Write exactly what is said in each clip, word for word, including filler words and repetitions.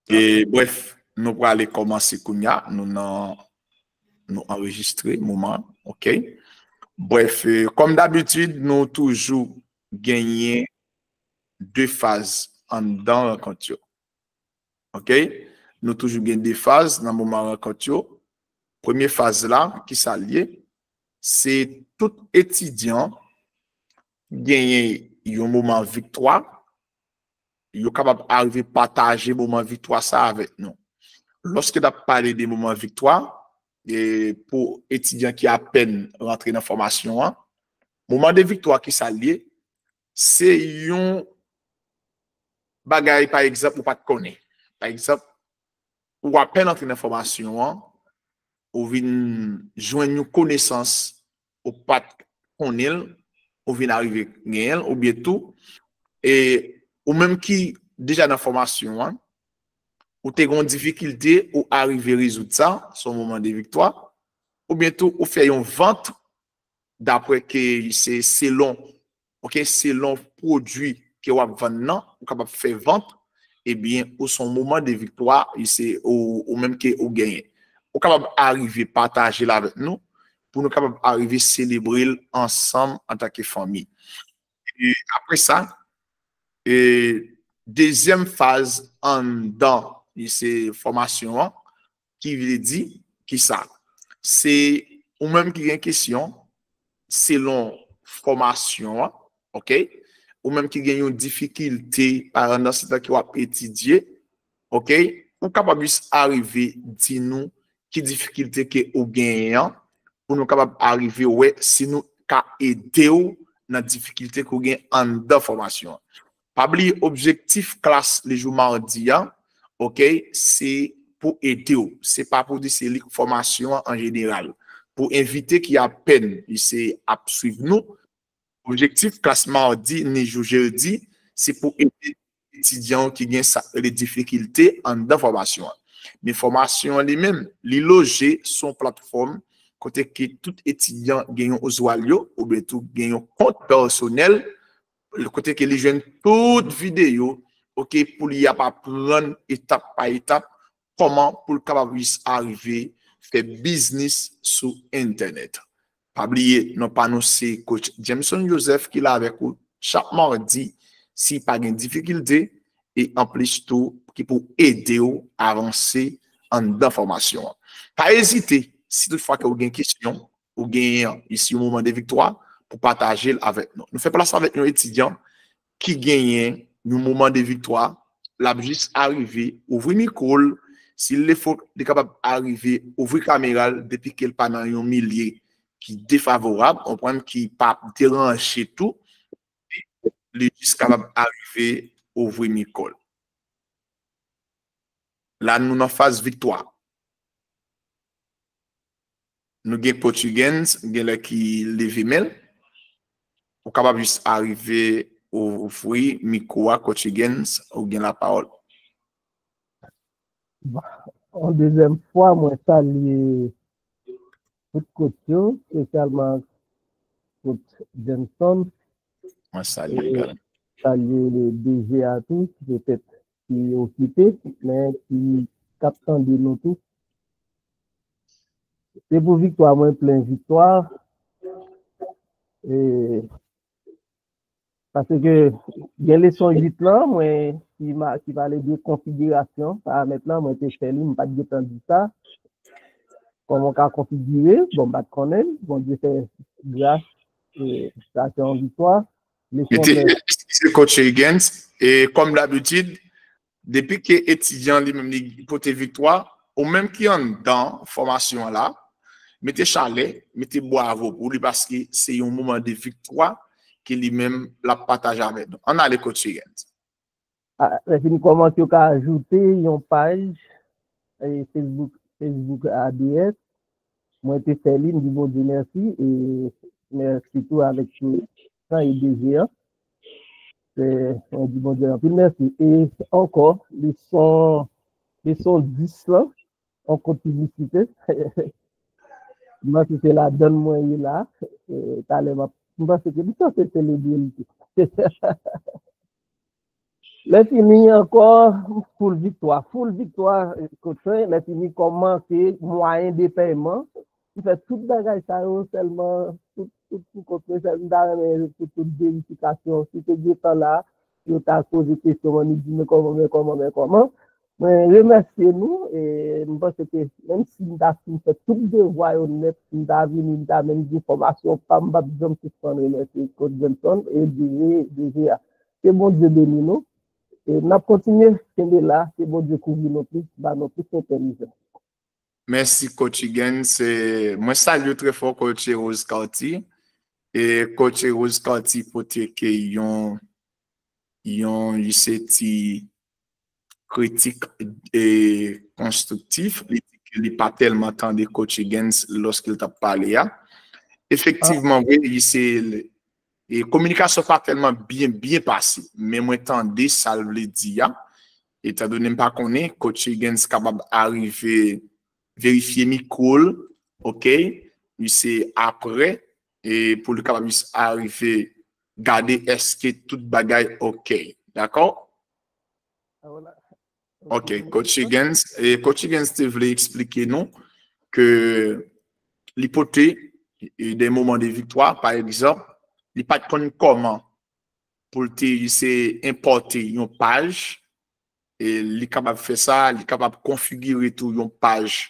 E, brèf, nou prale kòmanse kounye a. Nou nan, nou anrejistre moman, ok? Brèf, e, kòm dabitid, nou toujou genyen de faz anndan rankont yo. Ok? Nou toujou gen de faz nan moman rankont yo. Premye faz la, ki sa l ye? Se tout etidyan genyen yon moman viktwa, yo kapab arive pataje moman viktwa sa avèk nou. Lòske n ap pale de moman viktwa, e pou etidyan ki apèn rantre nan fòmasyon an, moman de viktwa ki sa l ye? Se yon bagay, pa egzanp, ou pa t konnen. Pa egzanp, ou apèn antre nan fòmasyon an, ou vin jwenn yon konesans ou pa t konnen l, ou vin arive genyen l, oubyen tou, e ou menm ki deja nan fòmasyon an, ou te gen yon difikilte, ou arive rezoud sa, se yon moman de viktwa, oubyen tou, ou fè yon vant, dapre ke se selon, ok, selon pwodui ke w ap vann nan, ou kapab fè vant, ebyen, ou se yon moman de viktwa, e se ou, ou menm ke ou genyen. Ou kapab arive pataje l avèk nou, pou nou kapab arive selebre l ansanm antanke fanmi. E apre sa, e dezyèm faz anndan, e se fòmasyon an, ki vle di ki sa? Se ou menm ki gen kesyon selon fòmasyon an, ok? Ou menm ki gen yon difikilte, pa egzanp, nan se tan ke w ap etidye, ok? Ou kapab jis arive di nou ki difikilte ke ou genyen an, pou nou kapab arive wè si nou ka ede w nan difikilte ke w gen anndan fòmasyon an. Pa bliye objektif klas lejou madi a, ok, se pou ede w. Se pa pou di se li fòmasyon an an jeneral. Pou envite ki apèn, li se ap swiv nou, objektif klas madi ni jou jedi, se pou ede etidyan ki gen sa k rele difikilte anndan fòmasyon an. Men fòmasyon an li menm, li loje sou yon platfòm kote ke tout etidyan gen yon Oswalyo, oubyen tou gen yon kont pèsonèl, kote ke li jwenn tout videyo, ok, pou li ap aprann etap pa etap, kòman pou l kapab jis arive fè biznis sou entènèt. Pa bliye, non pa nou se coach Jameson Joseph ki la avèk ou chak madi, si pa gen difikilte, e anplis tou, ki pou ede w avanse anndan fòmasyon an. Pa ezite, si toutfwa ke w gen kesyon, ou genyen isi yon moman de viktwa, pou pataje l avèk nou. Nou fè plas avèk yon etidyan ki genyen yon moman de viktwa, l ap jis arive ouvri mikwo l, si l le fo, li kapab arive ouvri kamera l depi ke l pa nan yon milye ki defavorab, konprann, ki pa ap deranje tou, li jis kapab arive ouvri mikwo l. La, nou nan faz viktwa. Nou gen Coach Huguens, gen lè ki leve men l. Ou kapab jis arive ouvri mikwo a, Coach Huguens, ou gen lapawòl. Yon dezyèm fwa, mwen salye tout coach yo, espesyalman coach Jameson. Mwen salye egalman. Salye D G a tou, ki petèt ki okipe, men ki k ap tande nou tou. Se pou viktwa, mwen plen viktwa. E, paske gen leson uit lan, mwen, ki, ma, ki pale de konfigirasyon paramèt lan, mwen te fè li, m pa t gentan di sa. Kòman w ka konfigire, bon, m pa t konnen, Bondye fè gras, e, sa se yon viktwa. Mete, eskize coach Higgins, e kòm dabitid, depi ke etidyan li menm li pote viktwa, ou menm ki anndan fòmasyon an la, mete chalè, mete bwavo pou li paske se yon moman de viktwa ke li menm l ap pataje avèk nou. Ann ale coach Higgins. Lè fini kòmanse yo ka ajoute yon paj Facebook, Facebook A D S. Mwen te fè li, m di Bondye mèsi, e mèsi tou avèk tout sa e D G an. Mwen di Bondye anpil mèsi. E ankò, leson, leson dis lan, yon kout piblisite. M panse se ladann mwen ye la. Talè m ap, m panse ke m sanse selebre l tou. Lè fini ankò, full viktwa, full viktwa, coach, lè fini kòman se mwayen de pèyman. M fè tout bagay sa yo, sèlman tout, tout pou kont mwen, sèl m ta renmen pou tout verifikasyon. Si te gentan la, yo ta poze kesyon, mwen, nou di, men kòman, men kòman, men kòman. Mwen remèsye nou, e m panse ke menm si m ta fin fè tout devwa yo nèt, si m ta vini, m ta menm gen fòmasyon pa m, m p ap janm sispann remèsye coach Johnson e D G, D G a. Ke Bondye beni nou. E n ap kontinye kenbe la, ke Bondye kouvri nou plis, ba nou plis entèlijans. Mèsi, coach Higgins. E mwen salye w trè fò, coach Rose Carty. E coach Rose Carty pote ke yon, yon, li se ti kritik e konstriktif. Li di ke li pa tèlman tande coach Higgins lòske l t ap pale a. Efektivman, wi, li se e kominikasyon pa tèlman byen, byen pase, men mwen tande sa l vle di a. Etandone m pa konnen, coach Higgins kapab arive verifye mikwo l, oke? Li se apre, e pou li kapab jis arive gade èske tout bagay oke, dakò? Ok, coach Higgins, e coach Higgins te vle eksplike nou ke li pote e de moman de viktwa, pa egzanp, li pa t konn kòman pou l te se enpòte yon paj, e li kapab fè sa, li kapab konfigire tou yon paj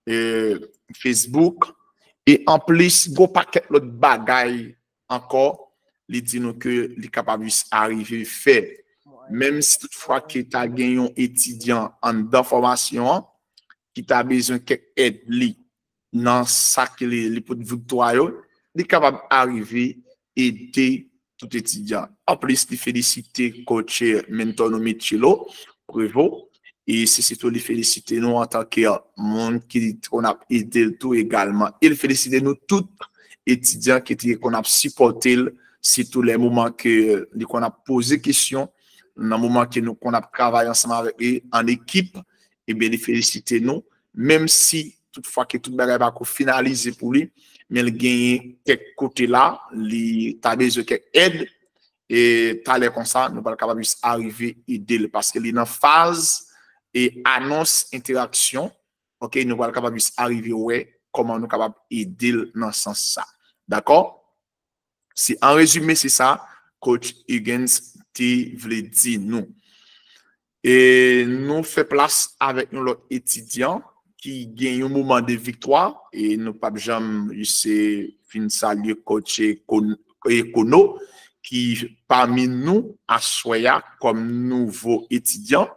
e, Facebook, e anplis, gwo pakèt lòt bagay ankò, li di nou ke li kapab jis arive fè. Menm si toutfwa ke ta gen yon etidyan anndan fòmasyon an, ki ta bezwen kèk èd li nan sa ke li, li pot viktwa yo, li kapab arive ede tout etidyan. Anplis, li felisite coach Mentorno Michelo Prevo, e se sitou li felisite nou antanke moun ki konn ap ede l tou egalman. E li felisite nou tout etidyan ki te konn ap sipòte l, sitou lè moman ke li konn ap poze kesyon, nan moman ke nou konn ap travay ansanm avèk li an ekip, ebyen, li felisite nou, menm si toutfwa ke tout bagay pa ko finalize pou li, men l genyen kèk kote la, li ta bezwen kèk èd, e talè konsa, nou pral kapab jis arive ede l, paske li nan faz e anons entèraksyon, oke, nou pral kapab jis arive wè kòman nou kapab ede l nan sans sa. Dakò? Se, an rezime, se sa coach Higgins te vle di nou. E nou fè plas avèk yon lòt etidyan ki gen yon moman de viktwa, e nou p ap janm se fin salye coach Kon-, e Kono, ki pami nou aswè a kòm nouvo etidyan.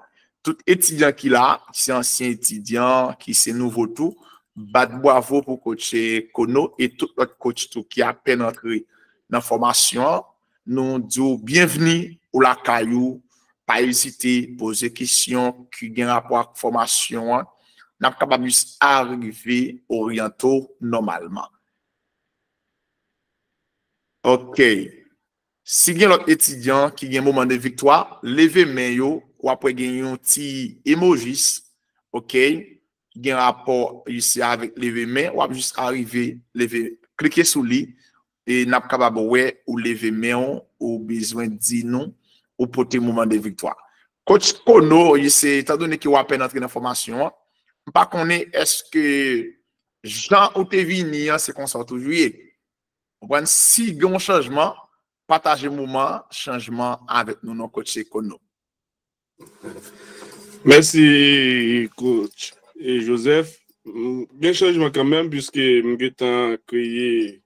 Tout etidyan ki la, ki se ansyen etidyan, ki se nouvo tou, bat bwavo pou coach Kono e tout lòt coach tou ki apèn antre nan fòmasyon an. Nou di w byenvni, ou lakay ou, pa ezite, poze kesyon ki gen rapò ak fòmasyon an. N ap kapab jis arive oryante w nòmalman. Ok. Si gen lòt etidyan ki gen moman de viktwa, leve men yo, w ap wè gen yon ti emojis, ok, ki gen rapò isi avèk leve men, w ap jis arive leve, klike sou li, e n ap kapab wè ou leve men w, ou bezwen di nou, ou pote moman de viktwa. Coach Kono, isi, etandone ke w apèn antre nan fòmasyon an, m pa konnen èske jan ou te vini an, se konsa w toujou ye. Konprann? Si gen yon chanjman, pataje moman chanjman avèk nou non, coach Kono. Mèsi, coach Joseph. M gen chanjman kanmenm, piske m gentan kreye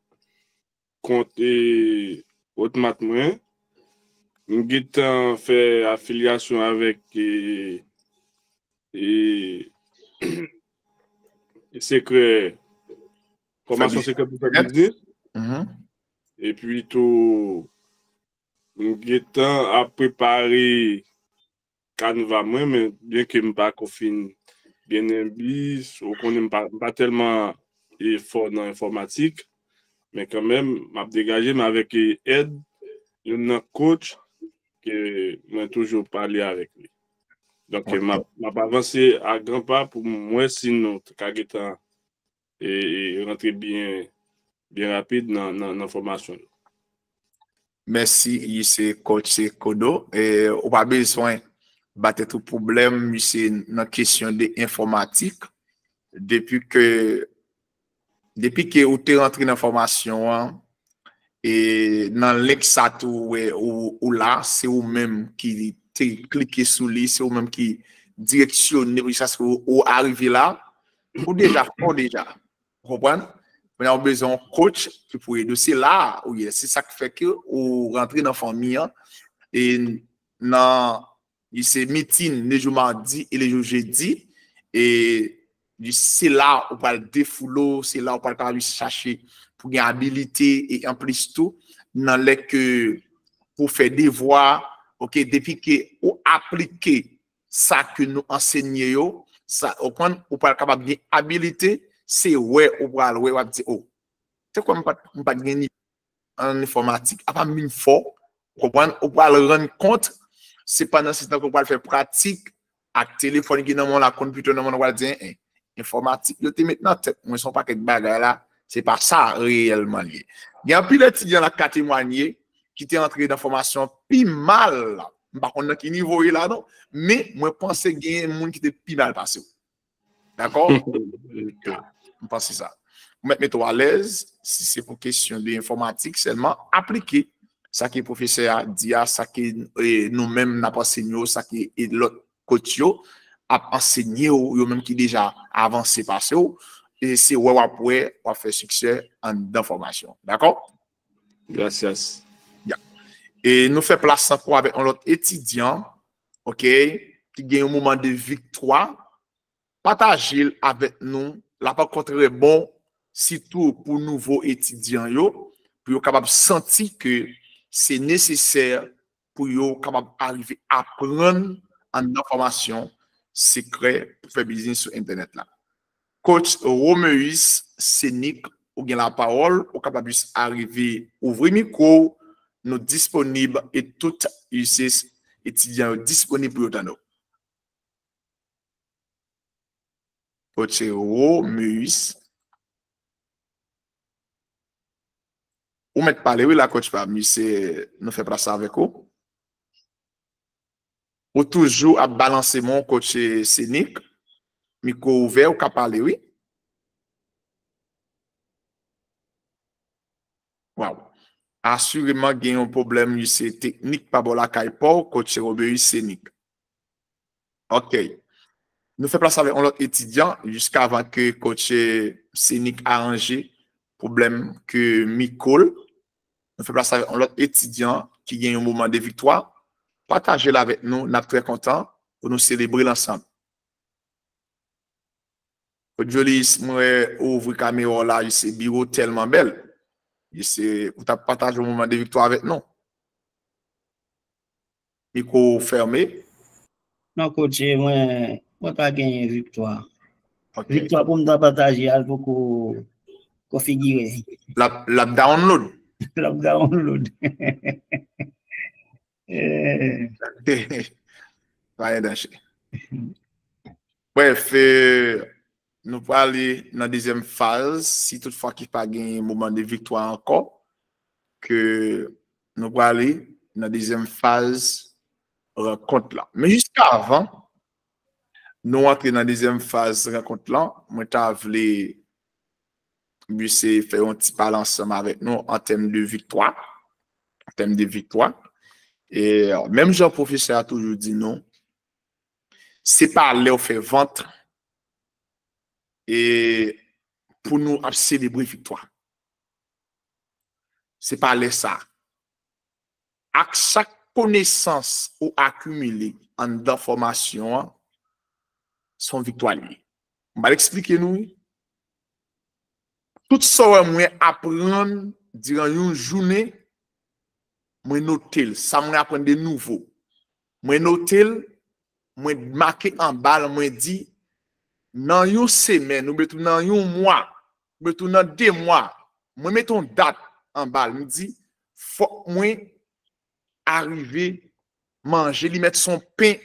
kont e Hotmart mwen. M gentan fè afilyasyon avèk e, e, sekrè, fòmasyon sekrè pou fè biznis. Epi tou, m gentan ap prepare Canva mwen, men byen ke m pa ko fin byen enbi, ou konnen m pa, m pa tèlman e fò nan enfòmatik, men kanmenm, m ap degaje m avèk e, èd youn nan coach ke mwen toujou pale avèk li. Donk, m ap, m ap avanse a gran pa pou m wè si nou ka gentan e, e rantre byen, byen rapid nan, nan, nan fòmasyon yo. Mèsi, li se coach Kodo. E, ou pa bezwen ba tèt ou pwoblèm, li se nan kesyon de enfòmatik. Depi ke, depi ke ou te rantre nan fòmasyon an, e nan link sa tou, ou wè, ou, ou la, se ou menm ki te klike sou li, se ou menm ki direksyone pou jiskaske ou, ou arive la, ou deja fò deja. Ou konprann? Kounye a ou bezwen yon coach ki pou ede w. Se la ou ye. Se sa k fè ke ou rantre nan fanmi an. E nan, li se meeting le jou madi e le jou jedi. E li se la ou pral defoule w, se la ou pral ka chache pou gen abilite e anplis tou, nan lè ke pou fè devwa, oke, depi ke ou aplike sa ke nou ansenye yo, sa, ou konprann, ou pral kapab gen abilite, se wè ou pral wè, w ap di, o, te kwè m pa t, m pa t gen nivo an enfòmatik, apa m vin fò, ou konprann, ou pral rann kont, se pandan se tan ke w pral fè pratik ak telefòn ki nan men w la, konpitè nan men w la, w pral di, en, en, enfòmatik, yo te met nan tèt mwen, se yon pakèt bagay la, se pa sa reyèlman l ye. Gen anpil etidyan la k ka temwanye, ki te antre nan fòmasyon pi mal la. M pa konn nan ki nivo w ye la non, men mwen panse gen moun ki te pi mal pase w. Dakò? M panse sa. Ou mèt mete w alèz, si se pou kesyon de enfòmatik sèlman, aplike sa ke pwofesè a di a, sa ke, e, nou menm n ap ansenye w, sa ke, e, lòt coach yo ap ansenye w, yo menm ki deja avanse pase w, e se wè w ap wè, w ap fè siksè anndan fòmasyon. Dakò? Gracias. Ya. E nou fè plas ankò avèk yon lòt etidyan, oke, ki gen yon moman de viktwa. Pataje l avèk nou. L ap ankò trè bon, sitou pou nouvo etidyan yo, pou yo kapab santi ke se nesesè pou yo kapab arive aprann anndan fòmasyon sekrè pou fè biznis sou entènèt la. Coach Romeus Senik, ou gen lapawòl, ou kapab jis arive ouvri mikwo w, nou disponib e tout U C S etidyan yo disponib pou yo tande w. Coach Romeus. Ou mèt pale, wi, la, coach pa m, se nou fè plas avèk ou. Ou toujou ap balanse men w, coach Senik. Mikwo ouvè, ou ka pale, wi. Waw. Asireman gen yon pwoblèm, wi, se teknik pa bò lakay pa w, coach Romeus Senik. Ok. Nou fè plas avèk yon lòt etidyan, jiskavan ke coach Senik aranje pwoblèm ke mikwo l. Nou fè plas avèk yon lòt etidyan ki gen yon moman de viktwa. Pataje l avèk nou, n ap trè kontan pou nou selebre l ansanm. Coach Jolis, mwen wè ou ouvri kamera w la, jis biwo tèlman bèl. Jis ou t ap pataje yon moman de viktwa avèk nou. Mikwo w fèmen. Non, coach, mwen, mwen pa genyen viktwa. Ok. Viktwa pou m ta pataje a, l poko konfigire. L ap, l ap download. L ap download. Eh. Pa gen danje. Bref, eh, nou prale nan dezyèm faz, si toutfwa ki pa gen moman de viktwa ankò, ke nou prale nan dezyèm faz rankont lan. Men jiskavan nou antre nan dezyèm faz rankont lan, mwen ta vle misye fè yon ti pale ansanm avèk nou an tèm de viktwa. An tèm de viktwa. E menm jan pwofesè a toujou di nou, se pa lè w fè vant e pou nou ap selebre viktwa. Se pa lè sa. Ak chak konesans ou akimile anndan fòmasyon an, se yon viktwa li ye. M pral eksplike nou, wi. Tout sa w wè mwen aprann diran yon jounen, mwen note l. Sa mwen aprann de nouvo, mwen note l, mwen make anba l, mwen di, nan yon semèn, oubyen tou nan yon mwa, oubyen tou nan de mwa, mwen mete yon dat anba l, m di, fòk mwen arive manje li, mèt se yon pen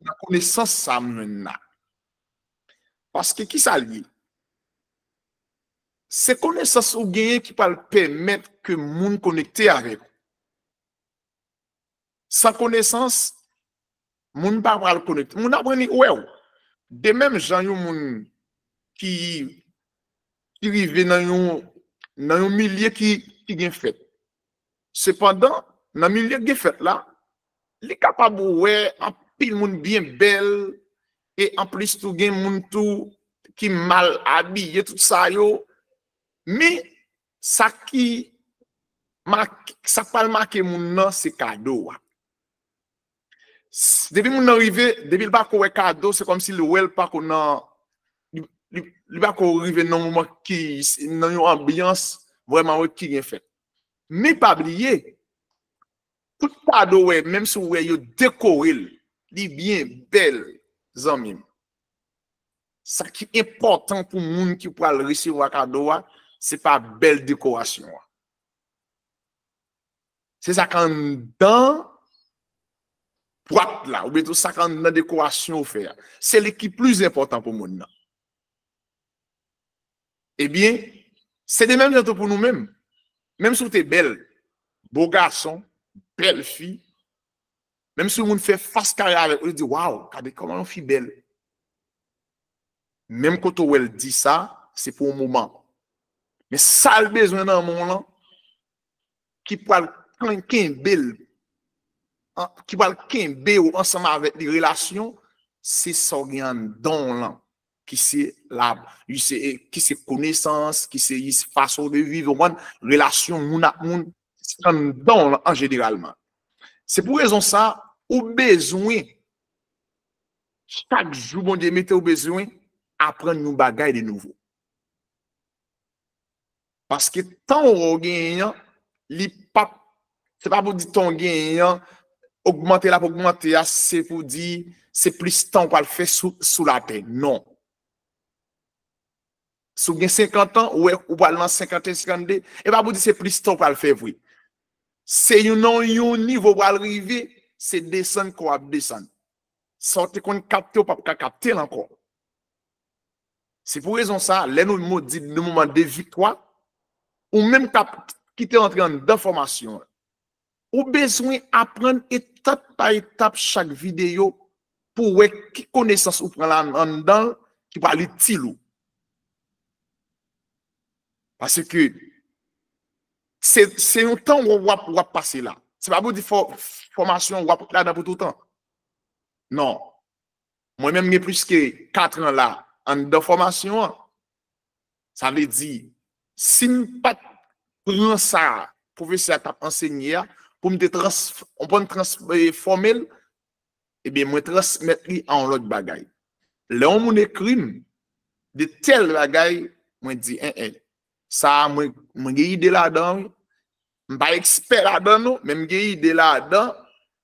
nan konesans sa m jwenn la. Paske ki sa l ye? Se konesans ou genyen ki pral pèmèt ke moun konekte avèk ou. San konesans, moun pa pral konekte. Moun aprann li wè w. De menm jan yon moun ki, ki rive nan yon, nan yon milye ki, ki gen fèt. Sepandan, nan milye k gen fèt la, li kapab wè anpil moun byen bèl, e anplis tou gen moun tou ki mal abiye, tout sa yo. Men, sa ki mak-, sa k pral make moun nan, se kado a. S-, depi moun nan rive, depi l pako wè kado, se kòmsi l wè l pako nan, li, li, li pako rive nan moman ki, nan yon anbyans vrèman ki gen fèt. Men pa bliye, tout kado w wè, menm si w wè yo dekore l, li byen bèl, zanmi m. Sa ki enpòtan pou moun ki pral resevwa kado a, se pa bèl dekorasyon an. Se sa k anndan bwat la, oubyen tou sa k anndan dekorasyon ou fè a. Se li ki plis enpòtan pou moun nan. Ebyen, se de menm jan tou pou nou menm. Menm si w te bèl, bo gason, bèl fi, menm si yon moun fè fas kare avèk ou, li di, "Waw, gade kòman yon fi bèl." Menm kote w wè l di sa, se pou yon moman. Men sa l bezwen nan men w lan, ki pral ken-, kenbe l, an, ki pral kenbe w ansanm avèk li relasyon, se sa w gen anndan w lan, ki se la, ki se, ki se konesans, ki se fason de viv, ou konprann, relasyon moun ak moun, se anndan w lan an jeneralman. Se pou rezon sa, ou bezwen, chak jou Bondye mete w bezwen aprann yon bagay de nouvo. Paske tan w genyen an, li p ap, se pa pou di tan w genyen an, ogmante l ap ogmante a, se pou di, se plis tan w pral fè sou, sou latè. Non. Si w gen senkant an, ou wè ou pral nan senkanteyen, senkannde, e pa pou di se plis tan w pral fè vre. Se yon, nan yon nivo w pral rive, se desann kò w ap desann. Sa w te konn kapte, w p ap ka kapte l ankò. Se pou rezon sa, lè nou mo di de moman de viktwa, ou menm k ap, ki te rantre anndan fòmasyon an, ou bezwen aprann etap pa etap chak videyo pou w wè ki konesans ou pran la anndan l ki pral itil ou. Paske se, se yon tan w ap, w ap pase la. Se pa pou di fò-, fòmasyon w ap ladan pou toutan. Non. Mwen menm gen plis ke katran la anndan fòmasyon an. Sa vle di, si m pa t pran sa pwofesè a t ap ansenye a, pou m te trans-, konprann trans-, e, fòme l, ebyen, mwen transmèt li a yon lòt bagay. Lè yon moun ekri m de tèl bagay, mwen di, en, en, sa a, mwen, mwen gen ide ladan, wi. M pa ekspè ladan, non, men m gen ide ladan.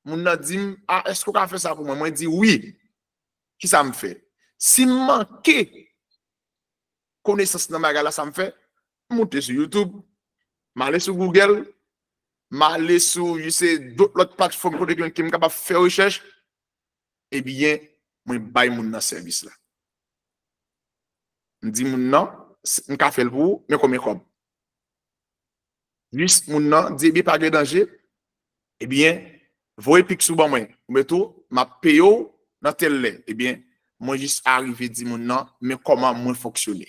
Moun nan di m, a, èske w ka fè sa pou mwen? Mwen di, wi. Kisa m fè? Si m manke konesans nan bagay la, sa m fè? M moute sou YouTube, m ale sou Google, m ale sou, se dòt lòt platfòm kote ke m kapab fè rechèch, ebyen, mwen bay moun nan sèvis la. M di moun nan, m ka fè l pou ou, men konbyen kòb? Jis moun nan di, ebyen, pa gen danje, ebyen, voye Pix ou ban mwen, oubyen tou, m ap peye w nan tèl lè. Ebyen, mwen jis arive di moun nan, men kòman mwen fonksyone.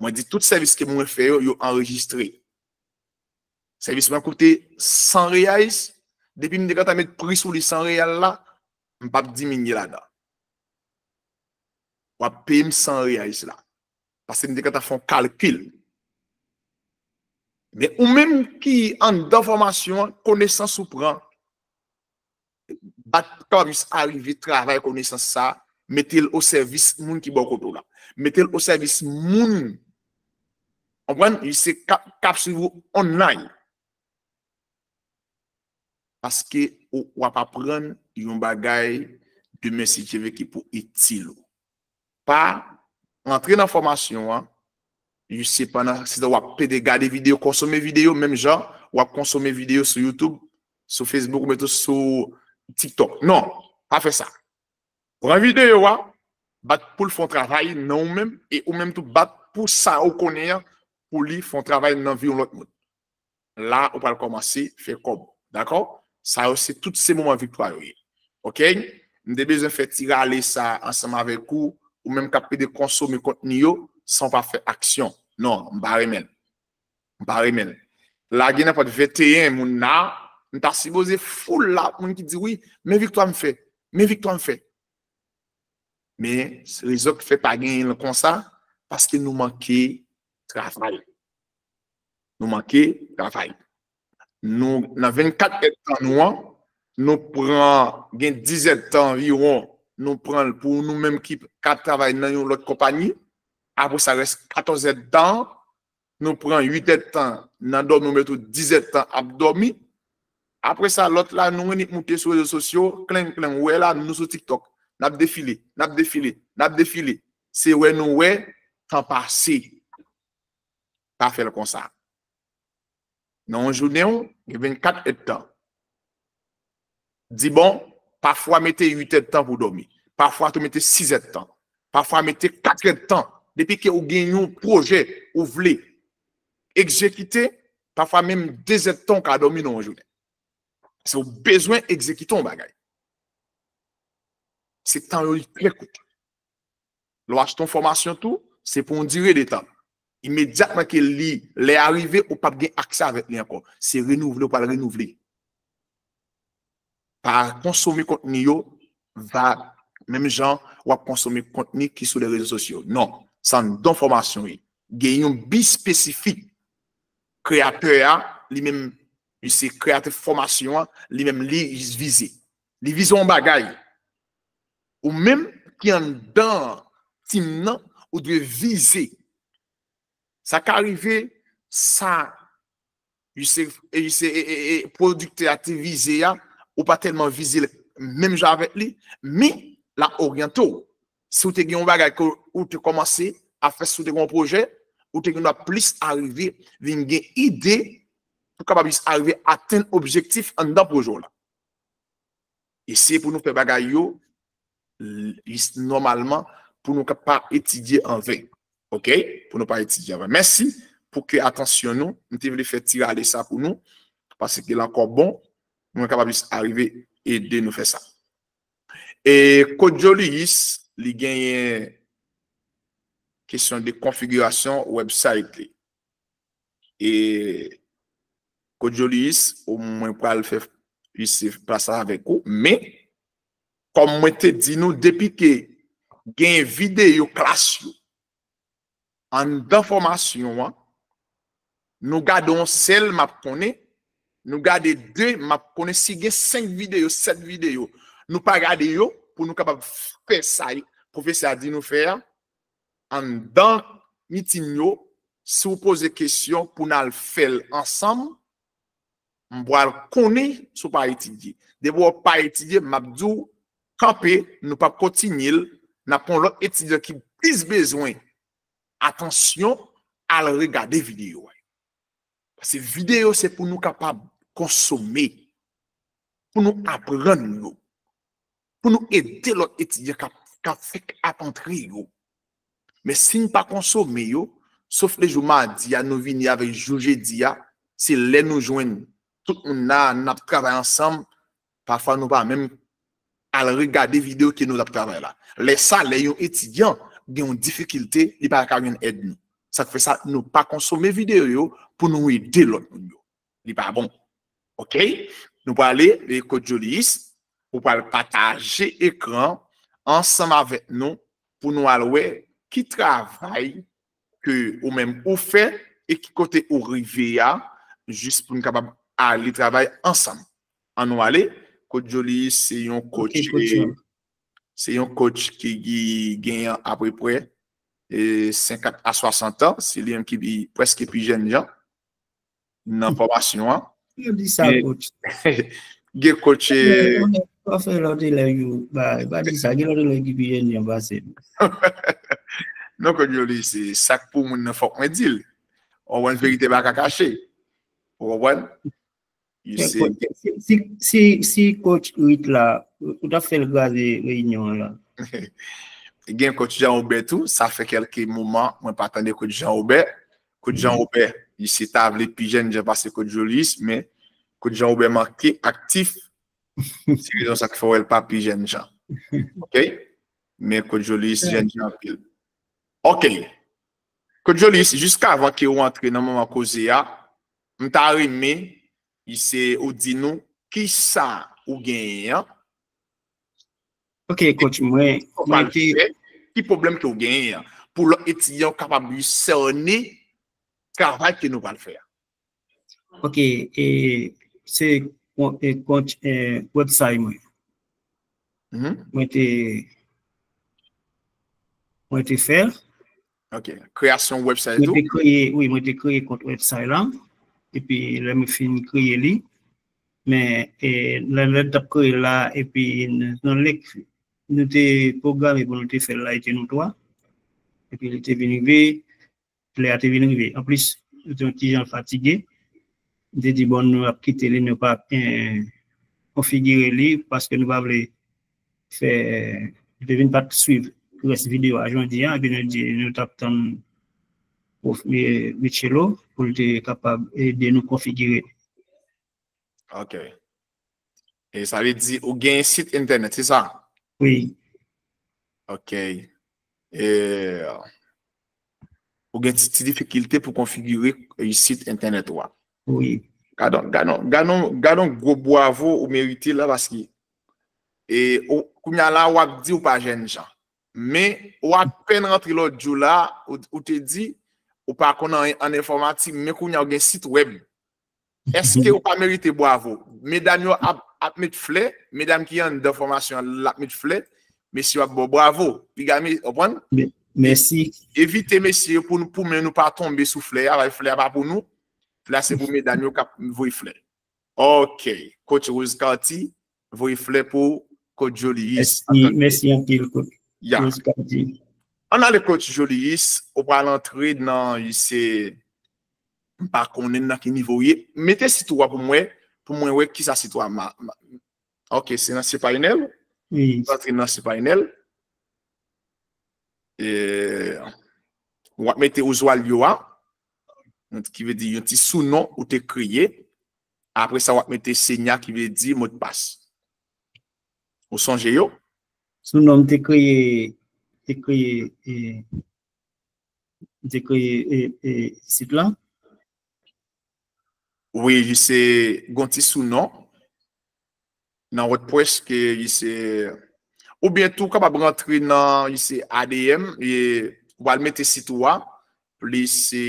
Mwen di tout sèvis ke mwen fè yo, yo anrejistre. Sèvis mwen koute san reyais, depi m te gentan met pri sou li san reyal la, m p ap diminye ladan. W ap peye m san reyais la. Paske m te gentan fè yon kalkil. Men ou menm ki anndan fòmasyon an, konesans ou pran, bat kapab jis arive travay konesans sa, mete l o sèvis moun ki bò kote w la. Mete l o sèvis moun, konprann, se k ap, k ap swiv ou online. Paske ou, w ap aprann yon bagay demen si Dye vle ki pou itil ou. Pa rantre nan fòmasyon an, jis se pandan se w ap pede gade videyo, konsome videyo, menm jan w ap konsome videyo sou YouTube, sou Facebook, oubyen tou sou TikTok. Non, pa fè sa. Pran videyo a, bat pou l fè yon travay nan ou menm, e ou menm tou bat pou sa ou konnen an, pou li fè yon travay nan vi yon lòt moun. La, ou pral kòmanse fè kòb. Dakò? Sa yo se tout se moman viktwa yo ye. Oke? M te bezwen fè ti rale sa ansanm avèk ou, ou menm k ap pede konsome kontni yo san w pa fè aksyon. Non, m pa renmen l. M pa renmen l. Lage nenpòt venteyen moun la, m ta sipoze foul la, moun ki di wi, men viktwa m fè, men viktwa m fè. Men rezon ki fè pa genyen l konsa, paske nou manke travay. Nou manke travay. Nou, nan vennkat èdtan nou an, nou pran, gen dis èdtan anviwon, nou pran l pou nou menm ki ka travay nan yon lòt konpayi. Apre sa, rès katòz èdtan, nou pran uit èdtan nan dòmi, nou met ou dis èdtan ap dòmi. Apre sa, lòt la, nou annik moute sou rezo sosyo, klenk, klenk, ou wè la, nou sou TikTok. N ap defile, n ap defile, n ap defile. Se wè nou wè tan pase. Pa fè l konsa. Nan yon jounen, w gen vennkat èdtan. Di bon, pafwa mete uit èdtan pou dòmi. Pafwa tou mete sis èdtan. Pafwa mete kat èdtan. Depi ke ou gen yon pwojè ou vle egzekite, pafwa menm de zèdtan ou ka dòmi nan yon jounen. Se ou bezwen egzekite yon bagay. Se tan yo li trè kout. Lè w achte yon fòmasyon tou, se pou yon dire de tan. Imedyatman ke li, lè a rive, ou p ap gen aksè avèk li ankò. Se renouvle, ou pral renouvle. Pa konsome kontni yo va, menm jan w ap konsome kontni ki sou le rezo sosyo. Non, sa anndan fòmasyon ye. Gen yon bi espesifik. Kreyatè a, li menm, li se kreyatè fòmasyon an, li menm, li vize. Li vize yon bagay. Ou menm ki anndan tim nan, ou dwe vize. Sa ka rive, sa, li se, e, li se, e, e, e, pwodiktè a te vize a, ou pa tèlman vize l menm jan avèk li, men l ap oryante w. Si w te gen yon bagay ke ou te kòmanse a fè, si w te gen yon pwojè, ou te gen dwa plis arive vin gen ide pou kapab jis arive atenn objektif anndan pwojè w la. Eseye pou nou fè bagay yo, l-, nòmalman, pou nou ka pa etidye an ven. Oke? Pou nou pa etidye an ven. Mèsi pou ke atansyon nou. M te vle fè ti rale sa pou nou, paske l ankò bon. Mwen kapab jis arive ede nou fè sa. E Coach Jolius, li genyen kesyon de konfigirasyon website li. E Coach Jolius, ou mwen pral fè plis plas la avèk ou, men kòm mwen te di nou, depi ke gen videyo klas yo anndan fòmasyon an, nou gade yon sèl, m ap konnen, nou gade de, m ap konnen, si gen senk videyo, sèt videyo, nou pa gade yo pou nou kapab fè sa pwofesè a di nou fè a, anndan mitin yo, si w poze kesyon pou n al fè l ansanm, m pral konnen si w pa etidye. Depi w pa etidye, m ap di w, kanpe, nou p ap kontinye l, n ap pran lòt etidyan ki plis bezwen atansyon, al regade videyo a. Paske videyo se pou nou kapab konsome, pou nou aprann yo, pou nou ede lòt etidyan k ap, k ap fèk ap antre yo. Men si n pa konsome yo, sof lejou madi a, nou vini avèk jou jedi a, se lè nou jwenn tout moun la, n ap travay ansanm, pafwa nou pa menm al regade videyo ke nou t ap travay la. Lè sa, lè yon etidyan gen yon difikilte, li pa ka jwenn èd nou. Sa k fè sa, nou pa konsome videyo yo pou nou ede lòt moun yo. Li pa bon. Oke? Nou prale, e, Coach Jolius, ou pral pataje ekran ansanm avèk nou pou nou al wè ki travay ke ou menm ou fè e ki kote ou rive a, jis pou nou kapab ale travay ansanm. Ann nou ale, Coach Jolius se yon coach, se yon coach ki, ki genyen apeprè, e, senkant a swasant an, se li menm ki pi, prèske pi jèn jan nan fòmasyon an. Pa di sa, coach. Gen coach, e, pa fè lòt elèv yo, pa, pa di sa, gen lòt elèv ki pi jèn jan pase m. Non, Coach Jolius, se sa k pou moun nan, fòk mwen di l. Ou konprann, verite pa ka kache. Ou konprann? Si, si, si, si coach Ruth la, ou t ap fè l kraze reyinyon an la. Gen coach Jean Robert tou, sa fè kèlke moman mwen pa tande coach Jean Robert. Coach Jean Robert, li se ta vle pi jèn jan pase coach Jolius, men Kot Jan Wobè manke aktif. Se rezon sa k fè w wè l pa pi jèn jan. Ok? Men Kot Joliyis jèn jan anpil. Ok. Kot Joliyis, jiskavan ke w antre nan moman koze a, m ta renmen, se ou di nou, kisa ou genyen an, Ok, coach, mwen, ou mwen pral te, fè, ki pwoblèm ke w genyen an, pou lòt etidyan kapab sène travay ke nou pral fè a. Ok, e se kon- e kont e website mwen. Mhm. Mwen te mwen te fè. Ok. Kreyasyon website Mwen ou? Te kreye, wi, mwen te kreye kont website la. Epi lè mwen fin kreye li, men e, lè lè t ap kreye la, epi nan link nou te pwograme pou nou te fè l la, e te nou twa. Epi li te vin rive, lè a te vin rive. Anplis, nou te yon ti jan fatige. M te di, bon, nou ap kite li, nou pa ap eh, konfigire li, paske nou pa vle fè, nou te vin pa t swiv rès videyo a jodi a, epi nou di, nou t ap tann Prof eh, Michelo pou l te kapab ede nou konfigire. Ok. E sa vle di, ou gen sit entènèt, se sa? Wi, Ok. E, ou gen ti, ti difikilte pou konfigire e, sit entènèt ou a. wi. Gadon, gadon, gadon, gadon gwo bwavo ou merite la paske e, ou, kounye a la w ap di ou pa jèn jan. Men ou apèn rantre lòt jou la, ou, ou te di ou pa konn anyen an enfòmatik, men kounye a ou gen sit wèb. Èske ou pa merite bwavo? Medam yo ap, ap met flè, medam ki anndan fòmasyon an, l ap met flè, mesye yo ap ba w bwavo. Piga, men, w konprann? Mèsi. Evite mesye yo pou, nou- pou men nou pa tonbe sou flè a, flè a pa pou nou. Flè a se pou medam yo k ap voye flè. Ok. Coach Rose Carty, voye flè pou Coach Joliyis. Mèsi, mèsi anpil, coach. Ya. Rose Carty. Ann ale Coach Joliyis, ou pral antre nan, se, m pa konnen nan ki nivo w ye. Mete sit ou a pou mwen, pou mwen wè kisa sit ou a ma, ma, ok, se nan Sepainel? Wi. Antre nan Sepainel. E, w ap mete Oswaldo a, ki vle di yon ti sounon ou te kreye. Apre sa, w ap mete Senya ki vle di modpas. Ou sonje yo? Sounon m te kreye, te kreye, e, m te kreye e, e, sit la. Wi, se gon ti sounon. Nan WordPress ke se, oubyen tou kapab rantre nan se A D M, e, ou al mete sit ou a, plis se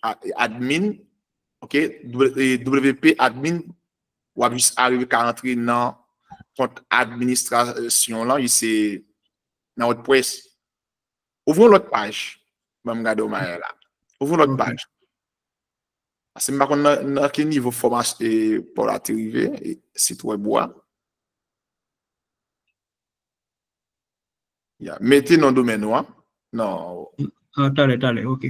a- admin, ok, W- e, W P admin, w ap jis arive ka rantre nan kont administrasyon lan, se nan WordPress. Ouvri yon lòt paj. Ban m gade w mayè la. Ouvri yon lòt Ok. Paj. Paske m pa konn nan, nan ki nivo fòmasyon e, pa w la te rive, e, sit wèb ou a. Ya, mete non domèn ou a. Non, Ah, talè, talè, ok.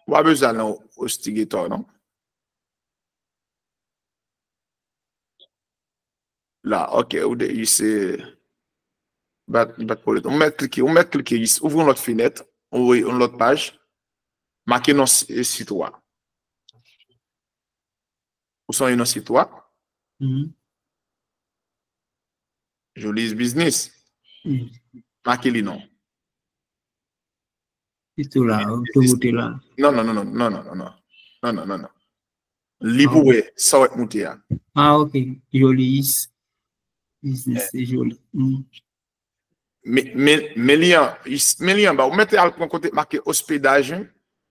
w pa bezwen al nan Hostigator, non? La, ok, ou de, se, bat, bat pou letan. Ou mèt klike, ou mèt klike, ouvri yon lòt fenèt, ou yon lòt paj, make non s- sit ou a. Ou sonje non sit ou a? Mhm. Joliyis Business. Mhm. Make li non. Li tou la, ou tou moute la. Non, non, non, non, non, non, non, non, non, non, non, non. Li pou wè, sa w ap moute a. Ah, ok. Joliyis. Business, se joli. Mm. Men, men, men li an, men li anba, ou mèt al pran kote make ospedaj, wi.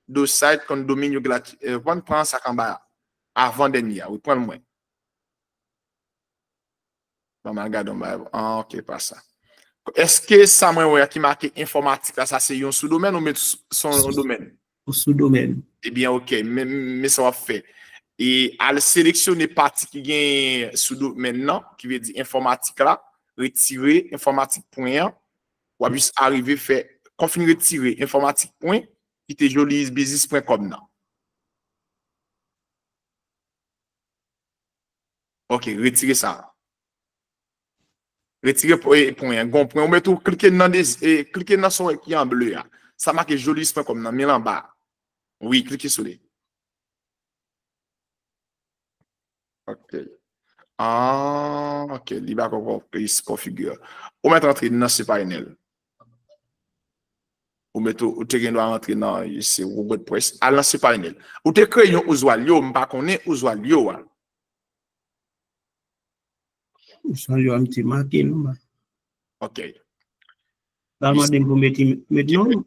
Do site, kondomini, yo grati, eh, pran, pran sa k anba a. Avan dènye a, wi, pran l mwen. Ban m al gade yon bagay. Ah, ok, pa sa. Èske sa mwen wè a ki make enfòmatik la, sa se yon soudomèn ou met s- son yon domèn? Yon soudomèn. Ebyen, ok, men, men sa w ap fè. E al seleksyone pati ki gen soudomèn nan, ki vle di enfòmatik la, retire enfòmatik pwen an, w ap jis arive fè, kon fin retire enfòmatik pwen, kite joliyisbusiness pwen kòm nan. Ok, retire sa. Retire pwen, pwen an. Gon pwen, ou mèt ou klike nan de, e, klike nan sa w wè ki an ble a. Sa make joliyis pwen kòm nan, men l anba. Wi, klike sou li. Ok. Ah, ok. Li pa konprann sport figure. Ou mèt antre nan Sepainel. Ou mèt ou, ou te gen dwa antre nan se WordPress. Al nan Sepainel. Ou te kreye yon Oswalyo, m pa konnen Oswalyo a. Oswalyo a m te make non. Ok. La mande m pou mete met non.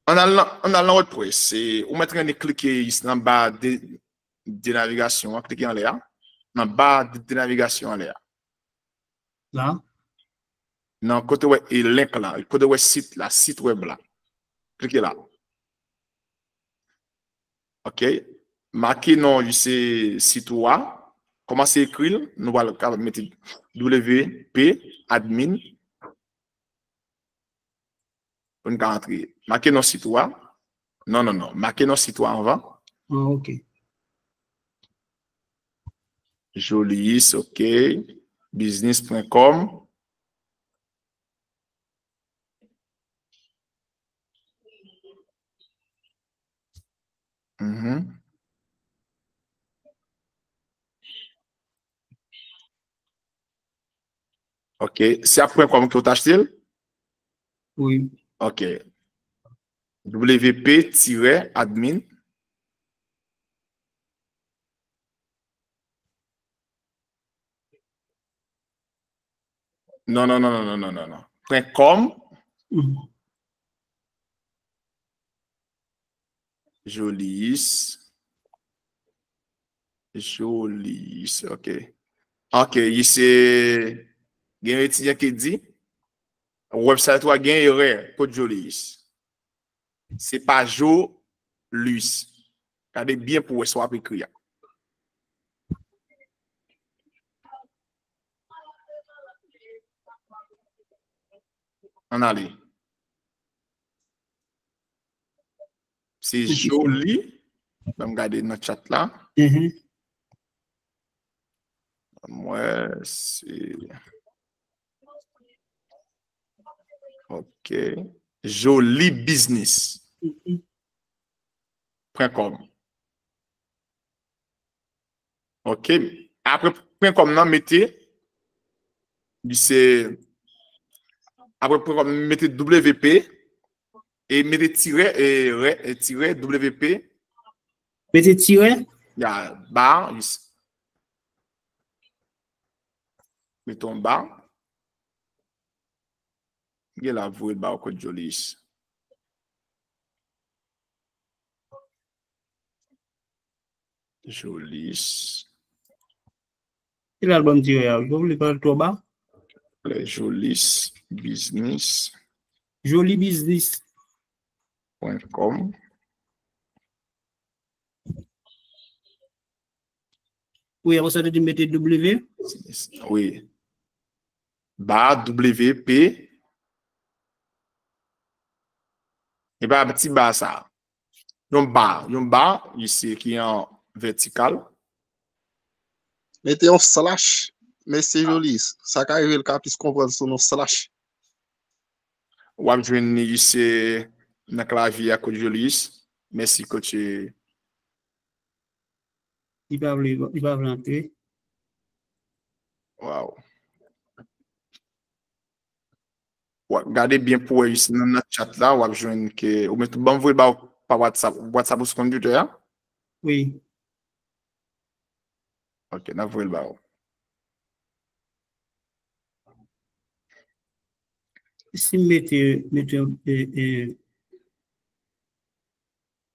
An al nan, an al nan WordPress. Se, ou mèt rete klike ici nan ba de, de navigasyon an, klike anlè a. Nan ba de, de navigasyon anlè a. La. Nan kote wè e link la, kote wè sit la, sit web la. Klike la. Ok. Make non se sit ou a. Kòmanse ekri l, nou pral kapab mete W P admin. Pou n ka antre. Make non sit ou a. Non, non, non. Make non sit ou a anvan. Ah, ok. Jolis, ok. Business point com. Mhm. Ok. Se a point com ke w t achte l? Wi. Ok. W P tirè admin. Non, non, non, non, non, non, non, non. Point com. Mhm. Jolis. Jolis, ok. Ok, li se gen yon etidyan ki di website ou a gen erè kot Jolis. Se pa Jolis. Gade byen pou wè sa w ap ekri a. Ann ale. Se Joli. Ban m gade nan chat la. Mhm. Mwen, se. Ok. Joli biznis. Mhm. Point com. Ok. Apre point com nan, mete, li se, apre point com, mete W P, e mete tirè, e rè, e tirè, W P. Mete tirè? Ya, ba, li se, mete yon ba. Gen la voye ba ou kot Jolis. Jolis. Ki la l ban m tirè a? Ou vle pa l twò ba? Le Jolis Business. Joli biznis. Point com. Wi, apre sa, te di mete W. Wi. Ba W P. E pa ti ba sa. Yon ba, yon ba, isi ki an vètikal. Mete yon slash, mesye Jolis. Sa ka rive l ka plis konprann sou non slash. W ap jwenn li isi nan klavye a kot Jolis. Mèsi, coach. Li pa vle, li pa vle antre. Wow. W ap gade byen pou wè isi nan, nan chat la, w ap jwenn ke, ou mèt ban m voye l ba w pa WhatsApp. WhatsApp ou sou konpitè a? Wi. Ok, n ap voye l ba w. Si m mete, mete, e, e,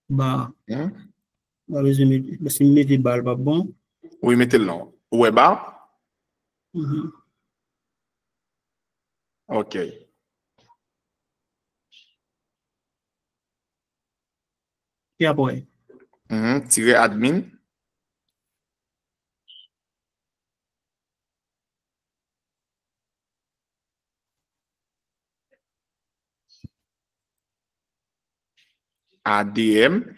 ba, Hmm? pa bezwen mete, si m mete ba, l p ap bon. Wi, mete l non. Ou wè ba? Mhm. Ok. E apre? Mhm. Tirè admin. A D M,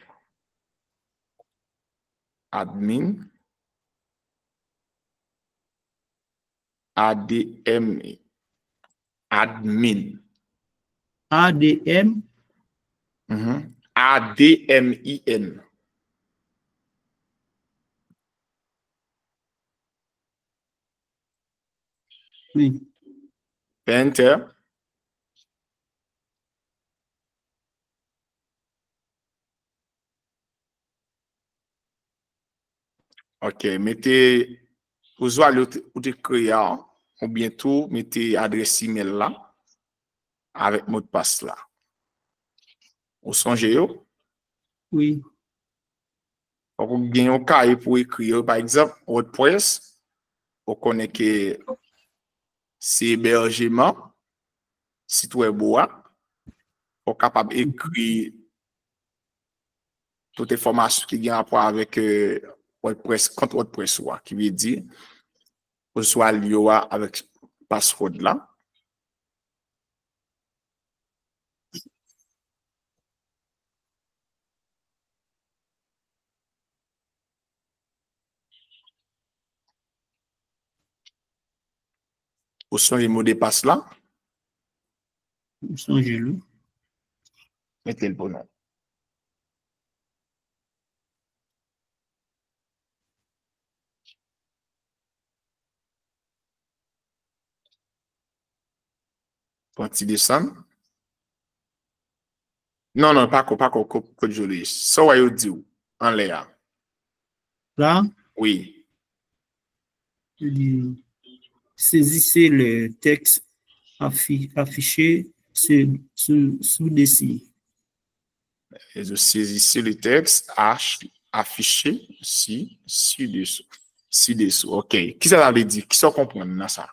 admin, A D M, admin. A D M? Mhm. A D M I N. Wi. Fè enter. Ok, mete usual ou te, ou te kreye a, oubyen tou mete adrès imèl la avèk modpas la. Ou sonje yo? Wi. Fòk ou gen yon kaye pou ekri yo. Pa egzanp, WordPress, ou konnen ke se ebèjeman sit wèb ou a. Ou kapab ekri tout enfòmasyon ki gen rapò avèk, euh, WordPress, kont WordPress ou a, ki vle di, oswa lye w a avèk password la. Ou sonje modpas la? M sonje l, wi. Mete l pou nou. Pran ti desann. Non, non, pako, pako, ko-, kot Jolis. Sa w wè yo di w anlè a? La? Wi. Li di, saisissez le texte affi-, affiché sur, sur, sur dessus. Yo di, saisissez le texte ach-, affiché ci, ci-dessous. Ci-dessous. Ok. Kisa sa vle di? Kisa w konprann nan sa?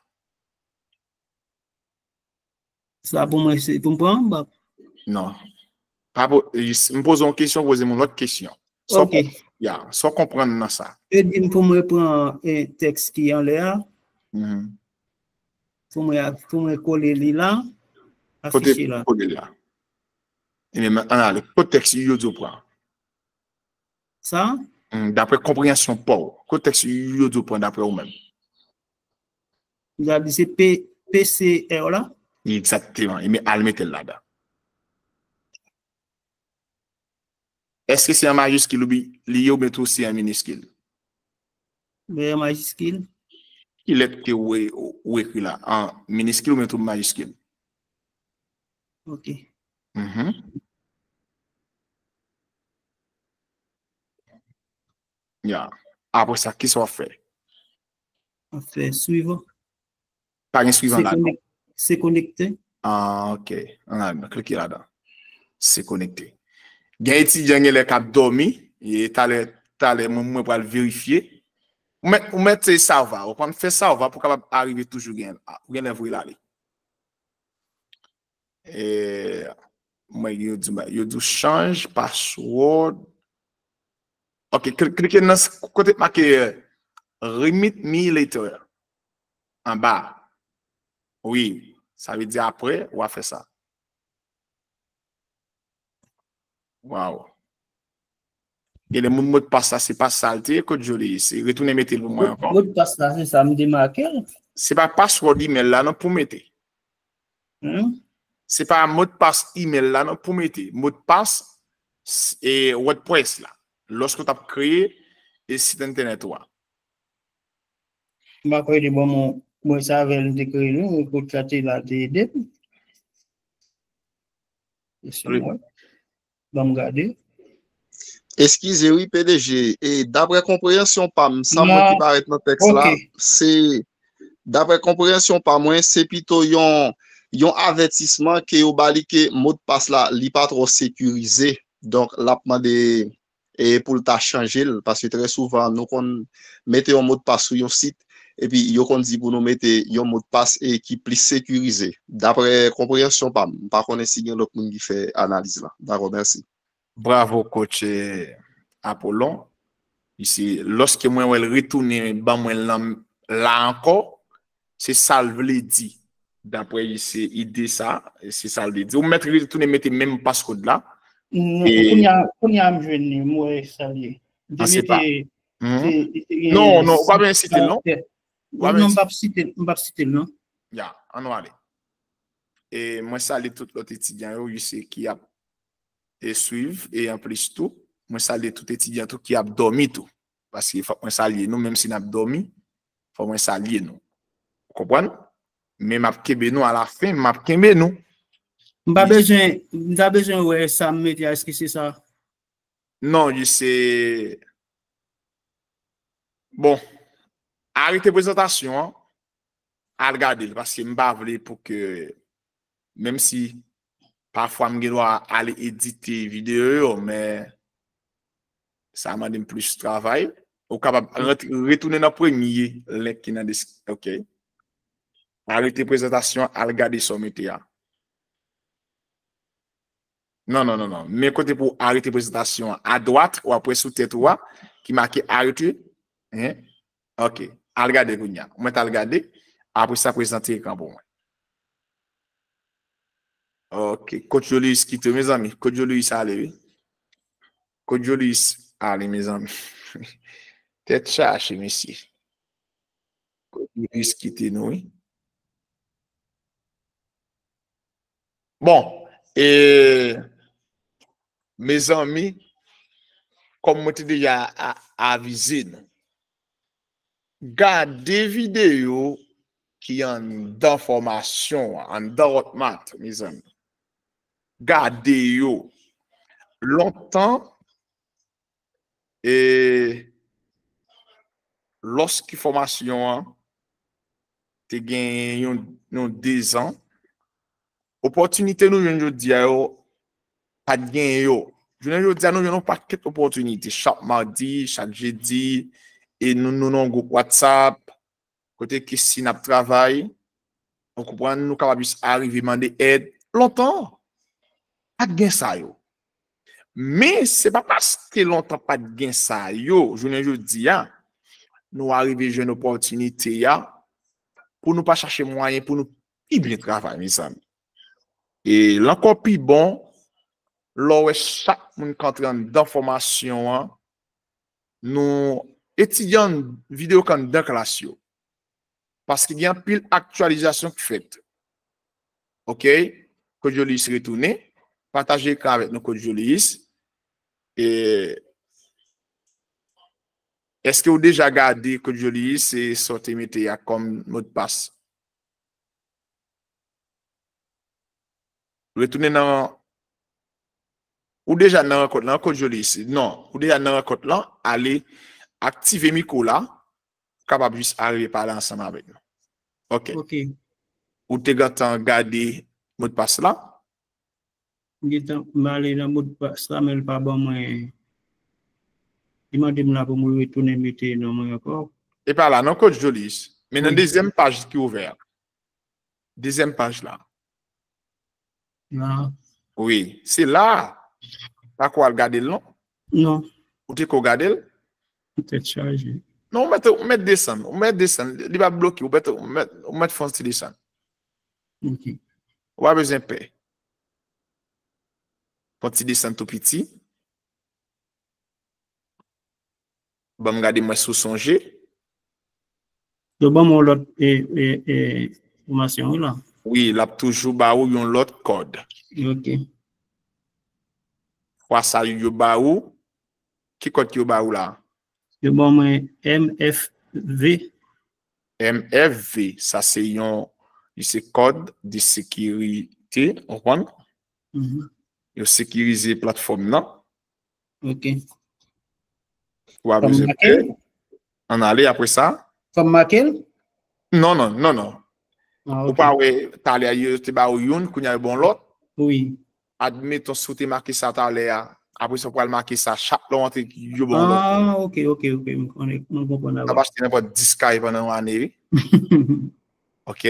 Sa pou mwen, se pou m pran anba? Non. Pa pou, m poze yon kesyon, poze m yon lòt kesyon. Sa w Ok. konp-, ya, sa w konprann nan sa? E di m pou mwen pran, eh, tèks ki anlè a. Mhm. Pou mwen, pou mwen kole li la. Kote Afiche la. Kole la? Ebyen, men, ann ale. Kot tèks yo di w pran? Sa? Hmm, daprè konpreyansyon pa w, kot tèks yo di w pran daprè ou menm? Li a di se P, P C R la? Egzakteman. Ebyen, al mete l ladan. Èske se an majiskil ou bi-, li ye oubyen tou se an miniskil? Li an majiskil. Ki lèt ke ou, ou ekri la? An miniskil oubyen tou majiskil? Ok. Mhm. Ya. Apre sa, kisa w ap fè? Ap fè swivan. Pa gen swivan la, non? Se konek-, se konekte. Ah, ok. Ann al, klike ladan. Se konekte. Gen etidyan gen lè k ap dòmi, e talè, talè, mwen, mwen pral verifye. Ou mèt, ou mèt se sava, ou konn fè sava pou kapab arive toujou gen, ou gen lè voye l ale. E, mwen, yo di, yo di change password. Ok, kli-, klike nan s-, kote k make, eh, remit me later. Anba. Wi, sa vle di apre, w a fè sa. Wow. Gen de moun modpas la, se pa sa l te ye, kot Jolie, se retounen mete l pou mwen ankò. Modpas la, se sa, m te make l. Se pa password email la, non, pou mete. Hmm? Se pa modpas email la, non, pou mete. Modpas, s-, e, WordPress la. Lòske w t ap kreye, e, sit entènèt ou a. M pa kwè li ban mwen, mwen se avè l m te kreye l, wi, mwen kot sa te la te ede m. Wi. Ban m gade. Eskize wi, P D G, e daprè konpreyansyon pa m, sa mwen ki parèt nan tèks la, se, daprè konpreyansyon pa mwen, se pito yon, yon avètisman ke yo ba li ke modpas la, li pa twò sekirize. Donk, l ap mande e pou l ta chanje l, paske trè souvan nou konn mete yon modpas sou yon sit, epi yo konn di pou nou mete yon modpas e ki plis sekirize. Daprè konpreyansyon pa m, m pa konnen si gen lòt moun ki fè analiz la. Dakò, mèsi. Bravo, coach, eh, Apollon. Isi, lòske mwen wè l retounen ban mwen l la ankò, se sa l vle di. Daprè li, se ide sa, se sa l vle di. Ou mèt retounen mete menm passcode la. Non, e kounye a, kounye a m jwenn li, m wè sa l ye. M te mete, se, se gen... Non, non, ou pa bezwen site l, non. Ou pa bezwen... Non, m p ap site l, m p ap site l, non. Ya, ann nou ale. E mwen salye tout lòt etidyan yo, yo se ki ap, e swiv, e anplis tou, mwen salye tout etidyan tou ki ap dòmi tou. Paske fòk mwen salye nou, menm si n ap dòmi, fòk mwen salye nou. Ou konprann? Men m ap kenbe nou alafen, m ap kenbe nou. M pa bezwen, m ta bezwen wè sa m mete a, èske se sa? Non, li se, bon, arete prezantasyon an, al gade l, paske m pa vle pou ke, menm si pafwa m gen dwa ale edite videyo yo, men sa mande m plis travay. Ou kapab rantre, retounen nan premye link ki nan desk-, ok. Arete prezantasyon, al gade sa w mete a. Non, non, non, non. Men kote pou arete prezantasyon an. Adwat, w ap wè sou tèt ou a, ki make arete. Hein? Ok. Al gade kounye a. Ou mèt al gade. Apre sa, prezante ekran pou mwen. Ok. Coach Julius kite, mezanmi. Coach Julius ale, wi. Coach Julius ale, mezanmi. Tèt chaje, mesye. Coach Julius kite nou, wi. Bon, e, mezanmi, kòm mwen te deja a-, avize nou, gade videyo ki anndan fòmasyon an, anndan Hotmart, mezanmi. Gade yo. Lontan, e, lòske fòmasyon an te gen yon, yon dezan, opòtinite nou jwenn jodi a yo, pa t gen yo. Jounen jodi a, nou jwenn yon pakèt opòtinite. Chak madi, chak jedi, e nou, nou nan yon gwoup WhatsApp, kote ke si n ap travay, ou konprann, nou kapab jis arive mande èd. Lontan, pa t gen sa yo. Men, se pa paske lontan pa t gen sa yo, jounen jodi a, nou arive jwenn opòtinite a, pou nou pa chache mwayen pou nou pi byen travay, mezanmi. E l ankò pi bon, lè w wè chak moun k antre anndan fòmasyon an, nou etidye videyo k anndan klas yo. Paske gen anpil aktyalizasyon k fèt. Ok? Coach Jolis retounen. Pataje ekran avèk nou, Coach Jolis. E, èske w deja gade, Coach Jolis, e sa w te mete a kòm modpas? Retounen nan, ou deja nan rankont lan, Coach Jolis. Non, ou deja nan rankont lan, ale aktive mikwo la, ou kapab jis arive pale ansanm avèk nou. Ok. Ok. Ou te gentan gade modpas la? M gentan, m ale nan modpas la, men l pa ban mwen. Li mande m la pou mwen retounen mete non mwen ankò. E pa la, non, Coach Jolis. Men nan dezyèm paj ki ouvè a. Dezyèm paj la. Wi, se la. Pa ko al gade l, non? Non. Ou te ko gade l? Tèt chaje. Non, ou mèt, ou mèt desann. Ou mèt desann. Li pa bloke. Ou mèt, ou mèt, ou mèt fè yon ti desann. Ok. Ou pa bezwen pè. Fè yon ti desann tou piti. Ban m gade mwen si w sonje. Yo ban mwen yon lòt, e, e, e, enfòmasyon, wi, la. Wi, l ap toujou ba ou yon lòt kòd. Ok. Fwa sa, yo ba ou, ki kòd ki yo ba ou la? Yo ban mwen M F V. M F V, sa se yon, li se kòd de sekirite, w konprann? Mhm. Yo sekirize platfòm nan. Ok. Ou pa bezwen pè. Ann ale apre sa. Fò m make l? Non, non, non, non. Ah, ok. Ou pa wè, talè a yo te ba ou youn, kounye a yo ba w lòt? Wi. Admeton, si w te make sa talè a, apre sa, w pral make sa, chak lè w antre, yo ba w lòt. Ah, ok, ok, ok, m konnen, m konprann la. W ap achte nenpòt dis kay pandan yon ane, wi. Ok.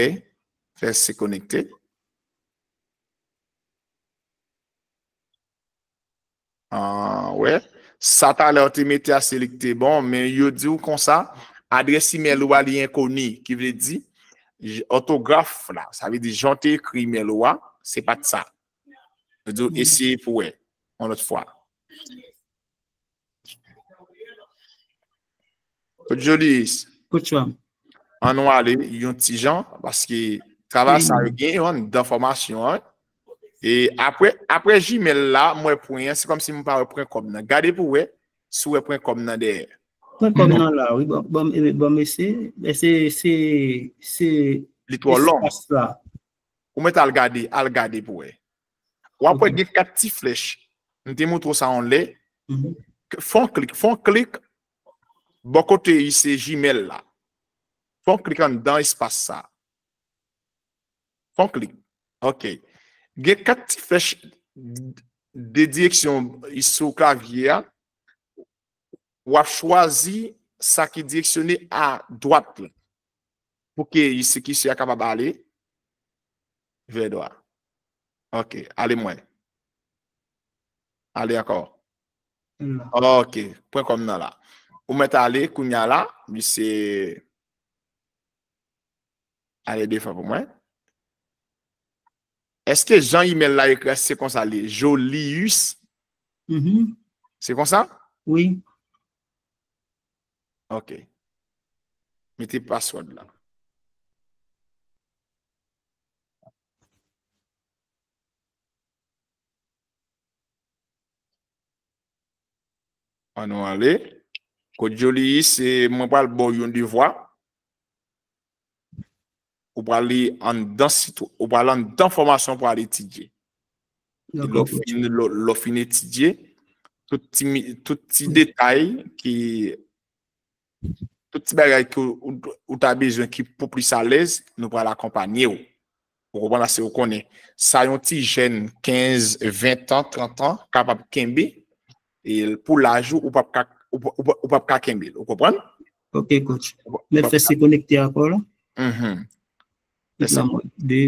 Fè se konekte. Ah, wè. Sa talè w te mete a, se li ki te bon, men yo di w konsa, adrès imèl ou a, li enkoni, ki vle di, j-, òtograf la, sa vle di jan w te ekri imèl ou a, se pa t sa. Yo di w eseye pou wè, yon lòt fwa. Coach Jolis. Coach Ram. Ann nou ale yon ti jan, paske travay sa yo gen yo anndan fòmasyon an. E apre, apre Gmail la, m wè pwen an, se kòmsi m pa wè pwen kòm nan. Gade pou wè si w wè pwen kòm nan dèyè. Pwen kòm nan la, wi, bon, bon, e, bon, mesye, e se, se, se, Li twò long. Espas la. Ou mèt al gade, al gade pou wè. W ap wè gen kat ti flèch. M te montre w sa yon lè. Fè yon klik, fè yon klik. Bò kote i se Gmail la. Fè yon klik anndan espas sa. Fè yon klik. Ok. Gen kat ti flèch de direksyon sou klavye a. W ap chwazi sa ki direksyone a dwat la. Pou ke isikisye a kapab ale vè dwa. Ok, ale mwen. Ale ankò. Ok, pwen kòm nan la. Ou mèt ale kounya la, misye. Ale de fwa pou mwen. Èske jan email la ekri a se konsa li ye? Jolius? Se konsa? Wi. Ok. Mete password la. Ann nou ale. Kot Jolius, se mwen pral ba w yon devwa. Ou pral li anndan sit, ou pral anndan fòmasyon pou al etidye. Lè w fin, lè w fin etidye, tout ti, tout ti detay ki, tout ti bagay ke ou, ou ta bezwen ki pou plis alèz, nou pral akonpanye w. Ou konprann? Paske ou konnen, sa yon ti jèn kenz, ven tan, trant an kapab kenbe, e pou laj ou, ou p ap ka, ou p, ou p, ou p ap ka kenbe l. Ou konprann? Ok, coach. Mèt fè se konekte ankò la. Mhm. Fè sa. De,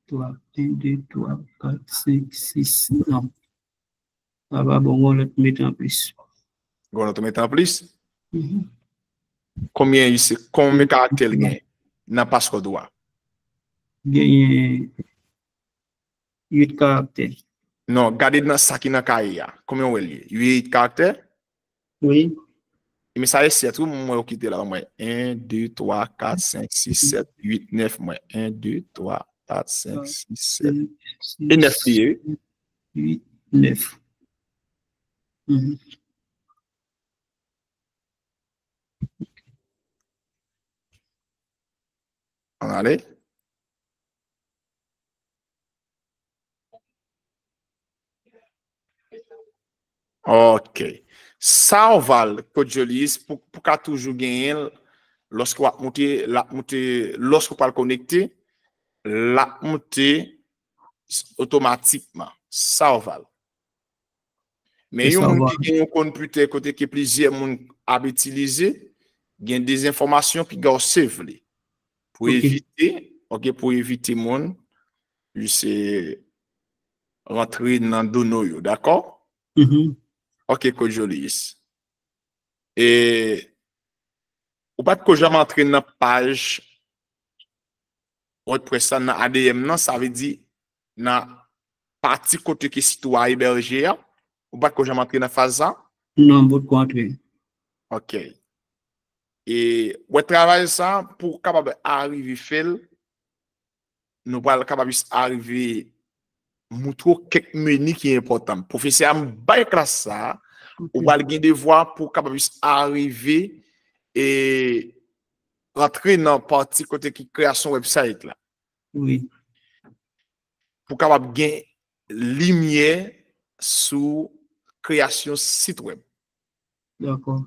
twa, en, de, twa, kat, senk, sis, non. Sa pa bon, gon lòt mete anplis. Gon lòt mete anplis? Mhm. Konbyen li se, konbyen karaktè l gen nan password ou a? Genyen uit karaktè. Non, gade nan sa ki nan kaye a. Konbyen w wè l ye? Uit karaktè? Wi. Men sa e sèt, wi, mwen yo kite la, mwen. En, de, twa, kat, senk, sis, sèt, uit, nèf, mwen. En, de, twa, kat, senk, sis, sèt. E nèf li ye, wi. Uit, nèf. Mhm. Ann ale. Ok. Sa w va l, kot Jolius, pou, pou ka toujou genyen l, lòske w ap moute, l ap moute, lòske w pral konekte, l ap moute otomatikman. Sa w va l. Men yon moun ki gen yon konpitè kote ke plizyè moun ap itilize, gen de enfòmasyon piga w save li. Pou evite, ok, pou evite moun, jis rantre nan done yo, dakò? Ok, kot Jolius. E ou pa t ko janm antre nan paj WordPress la nan A D M nan, sa vle di nan pati kote ke sit ou a ebèje a, ou pa t ko janm antre nan faz sa? Non, m potko antre. Ok. E wè travay sa, pou w kapab arive fè l, nou pral kapab jis arive moutre w kèk meni ki enpòtan. Pwofesè a m bay klas sa, ou pral gen devwa pou w kapab jis arive e rantre nan pati kote ki kreyasyon website la. Wi. Pou kapab gen limyè sou kreyasyon sit web. Dakò.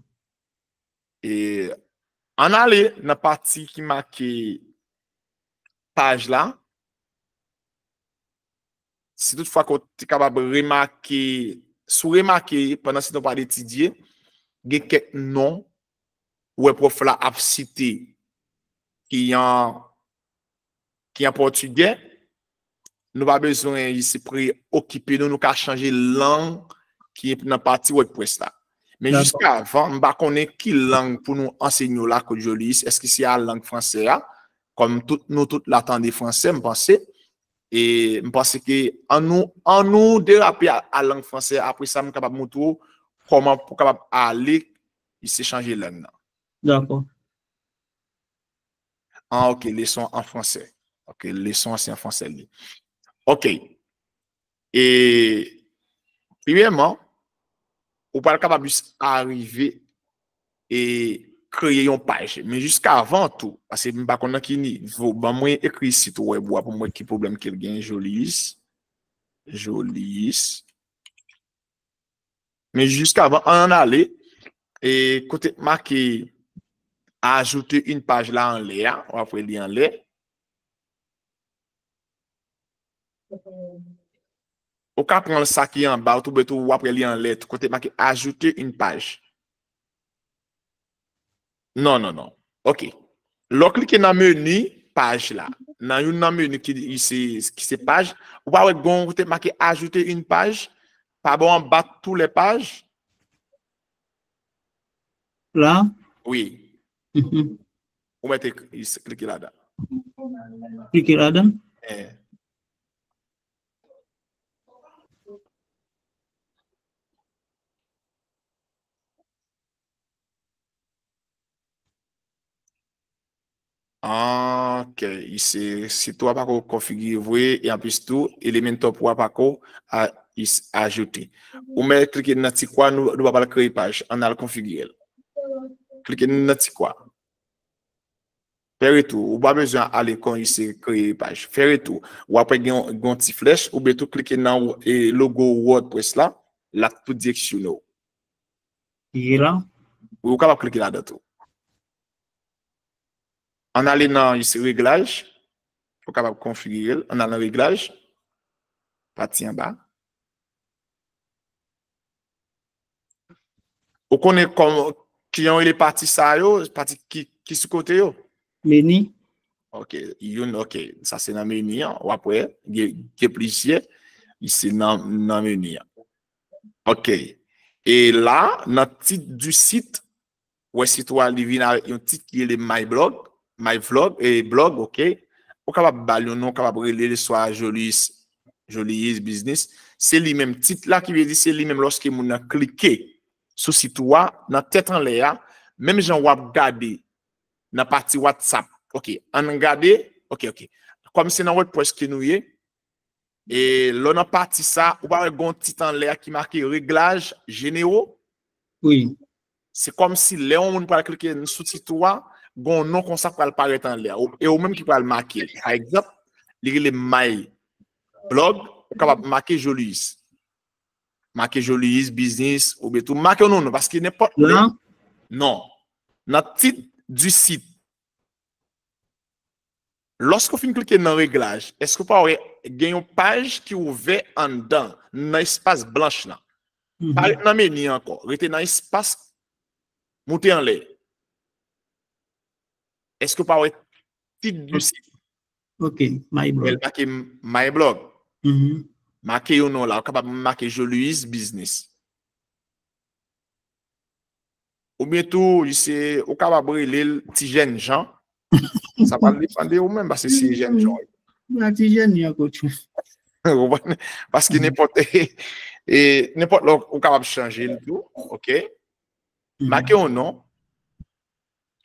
E ann ale nan pati ki make paj la. Si toutfwa ke w te kapab remake, si w remake, pandan se tan w pral etidye, gen kèk non wè pwòf la ap site ki an, ki an pòtigè, nou pa bezwen jis preyokipe nou, nou ka chanje lang ki nan pati WordPress la. Men jiskavan, m pa konnen ki lang pou nou ansenye w la, kot Jolius, èske se a lang fransè a, kòm tout, nou tout la tande fransè, m panse, e m panse ke an nou, an nou derape a, a lang fransè, apre sa, m kapab moutre w kòman pou kapab ale, jis chanje lang nan. Dakò. Ah, ok, leson an fransè. Ok, leson an se an fransè li. Ok. E, premyèman, ou pral kapab jis arive e kreye yon paj. Men jiskavan tou, paske m pa konn nan ki nivo, ban mwen ekri sit web ou a pou m wè ki pwoblèm ke l gen, Joliis. Joliis. Men jiskavan, ann ale, e kote k make ajoute une page la anlè a, w ap wè li anlè. Ou ka pran sa ki anba, ou tou, tou w ap wè li anlè, kote make ajouter une page. Non, non, non. Ok. Lè w klike nan meni paj la, nan youn nan meni ki se, ki se paj, ou pa wè gon kote make ajouter une page, pa bò anba tous les pages? La? Wi. Mhm. Ou mèt ek- klike ladan. Klike ladan. Eh. Ok, isi, sit ou a pako konfigire vre, e anplis tou, Elementor Pro a pako a, is, ajoute. Ou mèt klike nan ti kwa, nou, nou pa pral kreye paj, ann al konfigire l. Klike nan ti kwa. Fè retou, ou pa bezwen ale kon isi kreye paj. Fè retou, w ap wè gen yon, gen yon ti flèch, oubyen tou klike nan e, logo WordPress la, l ap tou direksyone w. Ye la? Wi, ou kapab klike ladan tou. Ann ale nan isi reglaj, ou kapab konfigire l, ann al nan reglaj, pati anba. Ou konnen kòman, kijan yo rele pati sa yo, pati ki, ki sou kote yo? Meni. Ok, youn, ok, sa se nan meni an, w ap wè, gen, gen plizyè, isi nan, nan meni an. Ok, e la, nan tit du sit, wè sit ou a li vin avèk yon tit ki rele My Blog, My Vlog, e blog, ok, ou kapab ba l yon non, ou kapab rele l swa Joliis, Joliis Business, se li menm tit la ki vle di se li menm lòske moun nan klike sou sit ou a, nan tèt anlè a, menm jan w ap gade nan pati WhatsApp. Ok, ann gade, ok, ok. Kòm se nan WordPress ke nou ye, e lè w nan pati sa, ou pa wè gon tit anlè a ki make reglaj jenero? Wi. Se kòmsi lè yon moun pral klike sou tit ou a, gon non konsa pral parèt anlè a. E ou menm ki pral make l. Pa egzanp, li rele My Blog, ou kapab make Joliis. Make Joliis Business, oubyen tou make yon non, non, paske nenpòt lè. La? Non. Nan tit du sit. Lòske w fin klike nan reglaj, èske w pa wè gen yon paj ki ouvè anndan, nan espas blanch lan? Pa ret nan meni ankò, rete nan espas moute anlè. Èske w pa wè tit du sit? Ok, My Blog. Make My Blog. Mhm. Make yon non la, ou kapab make Joliis Business. Oubyen tou, se, ou kapab rele l Ti Jèn Jan. Sa pral depann de ou menm, paske se jèn jan. Nan Ti Jèn Jan, coach. Ou konprann? Paske nenpòt, e, nenpòt lè ou kapab chanje l tou, ok? Make yon non.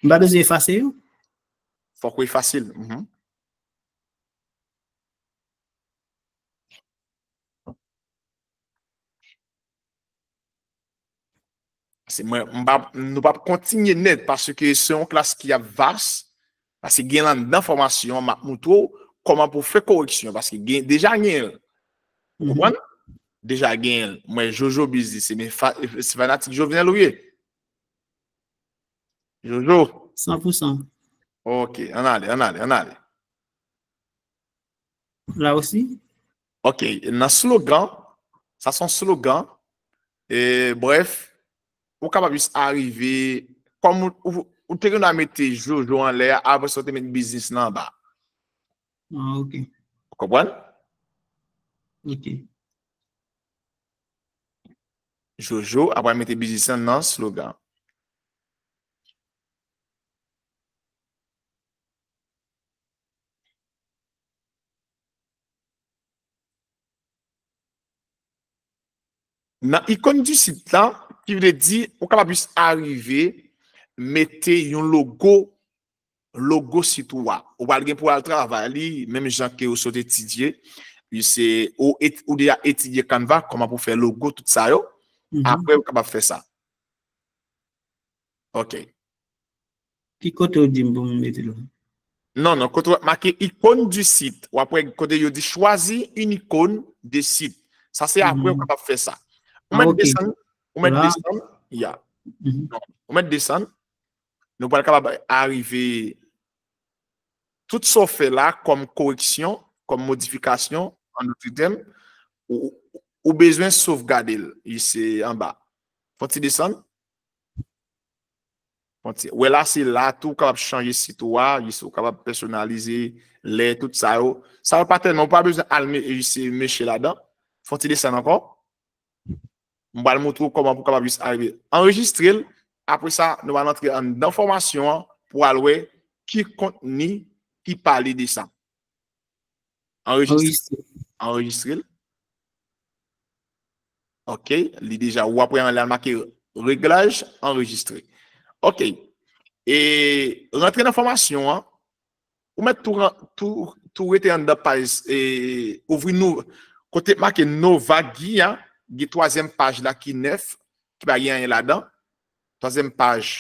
M pa bezwen efase yo? Fòk ou efase l. Mhm. Se mwen, m p ap, nou p ap kontinye nèt paske se yon klas ki ap vas, paske gen anndan fòmasyon an, m ap moutre w kòman pou fè koreksyon, paske gen, deja gen l. Ou konprann? Deja gen l. Mwen, Jojo Biznis, se men fa-, se fanatik Jovenel ou ye? Jojo? San pou san. Ok, ann ale, ann ale, ann ale. La osi? Ok, nan slogan, sa se yon slogan. E, brèf, ou kapab jis arive, kòm ou, ou, ou te gen dwa mete Jojo anlè a, apre sa ou te met biznis lan anba. Ah, ok. Ou konprann? Ok. Jojo, apre mete biznis lan nan slogan. Nan ikòn du sit la, ki vle di, ou kapab jis arive mete yon logo, logo sit ou a. Ou pral gen pou al travay li, menm jan ke ou sot etidye. Wi, se, ou, et, ou deja etidye Canva, kòman pou fè logo, tout sa yo. Apre, ou kapab fè sa. Ok. Ki kote w di m pou m mete l? Non, non, kote w make icône du site. W ap wè kote yo di choisis une icône de site. Sa se apre ou kapab fè sa. Ou mèt desann, ou mèt desann, ya. Non, ou mèt desann. Nou pral kapab arive tout sa w fè la kòm koreksyon, kòm modifikasyon, an dòt tèm, ou, ou bezwen sovgade l, se anba. Fon ti desann. Fon ti, wè la, se la tou ou kapab chanje sit ou a, ou kapab pèsonalize lè, tout sa yo. Sa yo pa tèlman, ou pa bezwen al me-, se meche ladan. Fon ti desann ankò. M pral montre w kòman pou w kapab jis arive anrejistre l. Apre sa, nou pral antre anndan fòmasyon an pou al wè ki kontni ki pale de sa. Anrejistre. Anrejistre. Anrejistre l. Ok, li deja, ou ap wè anlè a make reglaj, anrejistre. Ok. E rantre nan fòmasyon an, ou mèt tou, tou, tou rete anndan paj, e, ouvri nou, kote make Nova Guia, gen twazyèm paj la ki nèf, ki pa gen anyen ladan. Twazyèm paj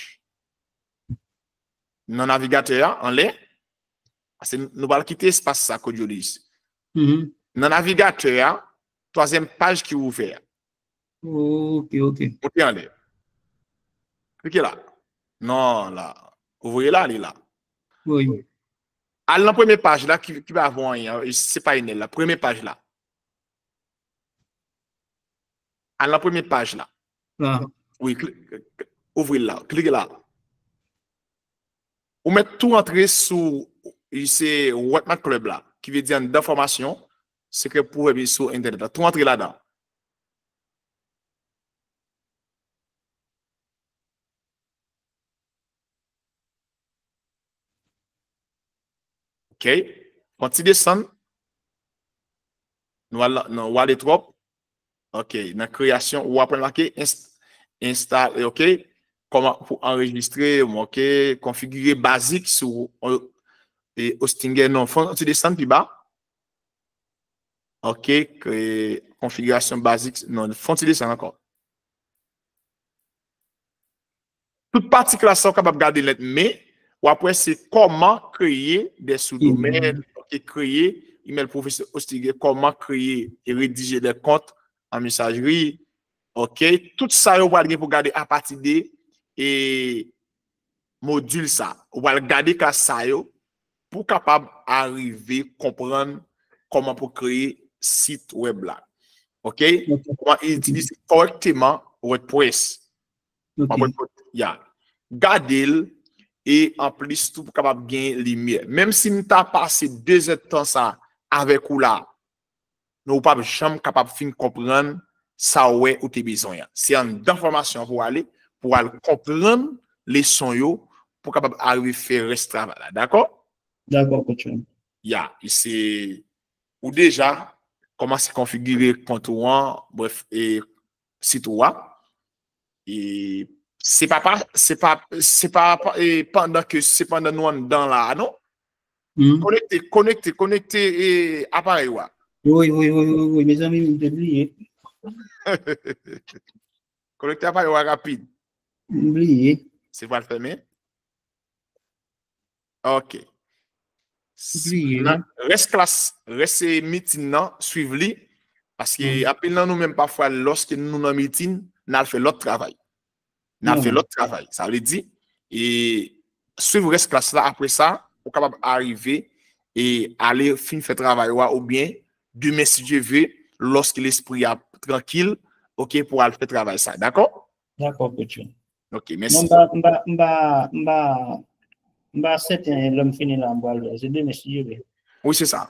nan navigatè a, anlè. Paske nou pral kite espas sa, Kodyolis. Nan navigatè a, twazyèm paj ki ouvè a. Ok, ok. Monte anlè. Klike la. Non, la. Ou voye la, li la. Wi. Al nan premye paj la ki, ki pa avè anyen, se pa Enel la. Premye paj la. Al nan premye paj la. La. Wi, kli-, ouvri l la. Klike la. Ou mèt tou antre sou, se What My Club la, ki vle di anndan fòmasyon, sekrè pou wè sou entènèt la. Tou antre ladan. Ok. Fon ti desann. Nou al, nou ale twòp. Ok. Nan kreyasyon, ou aprann make inst-, install, ok. Kòman pou anrejistre, ok. Konfigire bazik sou, e, Hostinger, non. Fon ti desann pi ba. Ok. Kreye konfigirasyon bazik, non. Fon ti desann ankò. Tout pati klas sa ou kapab gade nèt, men w ap wè se kòman kreye de soudomèn, ok, kreye imèl pwofesè Hostinger, kòman kreye e redije de kont an mesajri, ok, tout sa yo pral gen pou gade apati de, e, modil sa. Ou pral gade klas sa yo pou kapab arive konprann kòman pou kreye sit wèb la. Ok? Ok. Kòman itilize kòrèkteman WordPress. Ok. Kòman pou, ya. Gade l, e anplis tou pou kapab gen limyè. Menm si m ta pase de zèdtan sa avèk ou la, men ou p ap janm kapab fin konprann sa w wè ou te bezwen an. Se anndan fòmasyon an pou w ale, pou w al konprann leson yo, pou w kapab arive fè rès travay la. Dakò? Dakò, coach. Ya, e se ou deja kòmanse konfigire kont ou an, brèf, e sit ou a. E se pa, pa, se pa, se pa, pa, e pandan ke, se pandan nou anndan la a, non? Konekte, konekte, konekte, e aparèy ou a. Wi, wi, wi, wi, wi, mezanmi, m te bliye. Konekte aparèy ou a rapid. M bliye. Se pral fèmen. Ok. Bliye, non? Rès klas, rès, e, mitin nan, swiv li. Paske anpil nan nou menm pafwa, lòske nou nan mitin, n al fè lòt travay. N al fè lòt travay. Sa vle di, e, swiv rès klas la, apre sa, ou kapab arive e ale fin fè travay ou a, oubyen demen, si Dye ve, lòske lespri a trankil, ok, pou al fè travay sa. Dakò? Dakò, coach. Ok, mèsi. Non, m pa, m pa, m pa, m pa, m pa sèten lè m fini la, m pral, se demen, si Dye ve. Wi, se sa.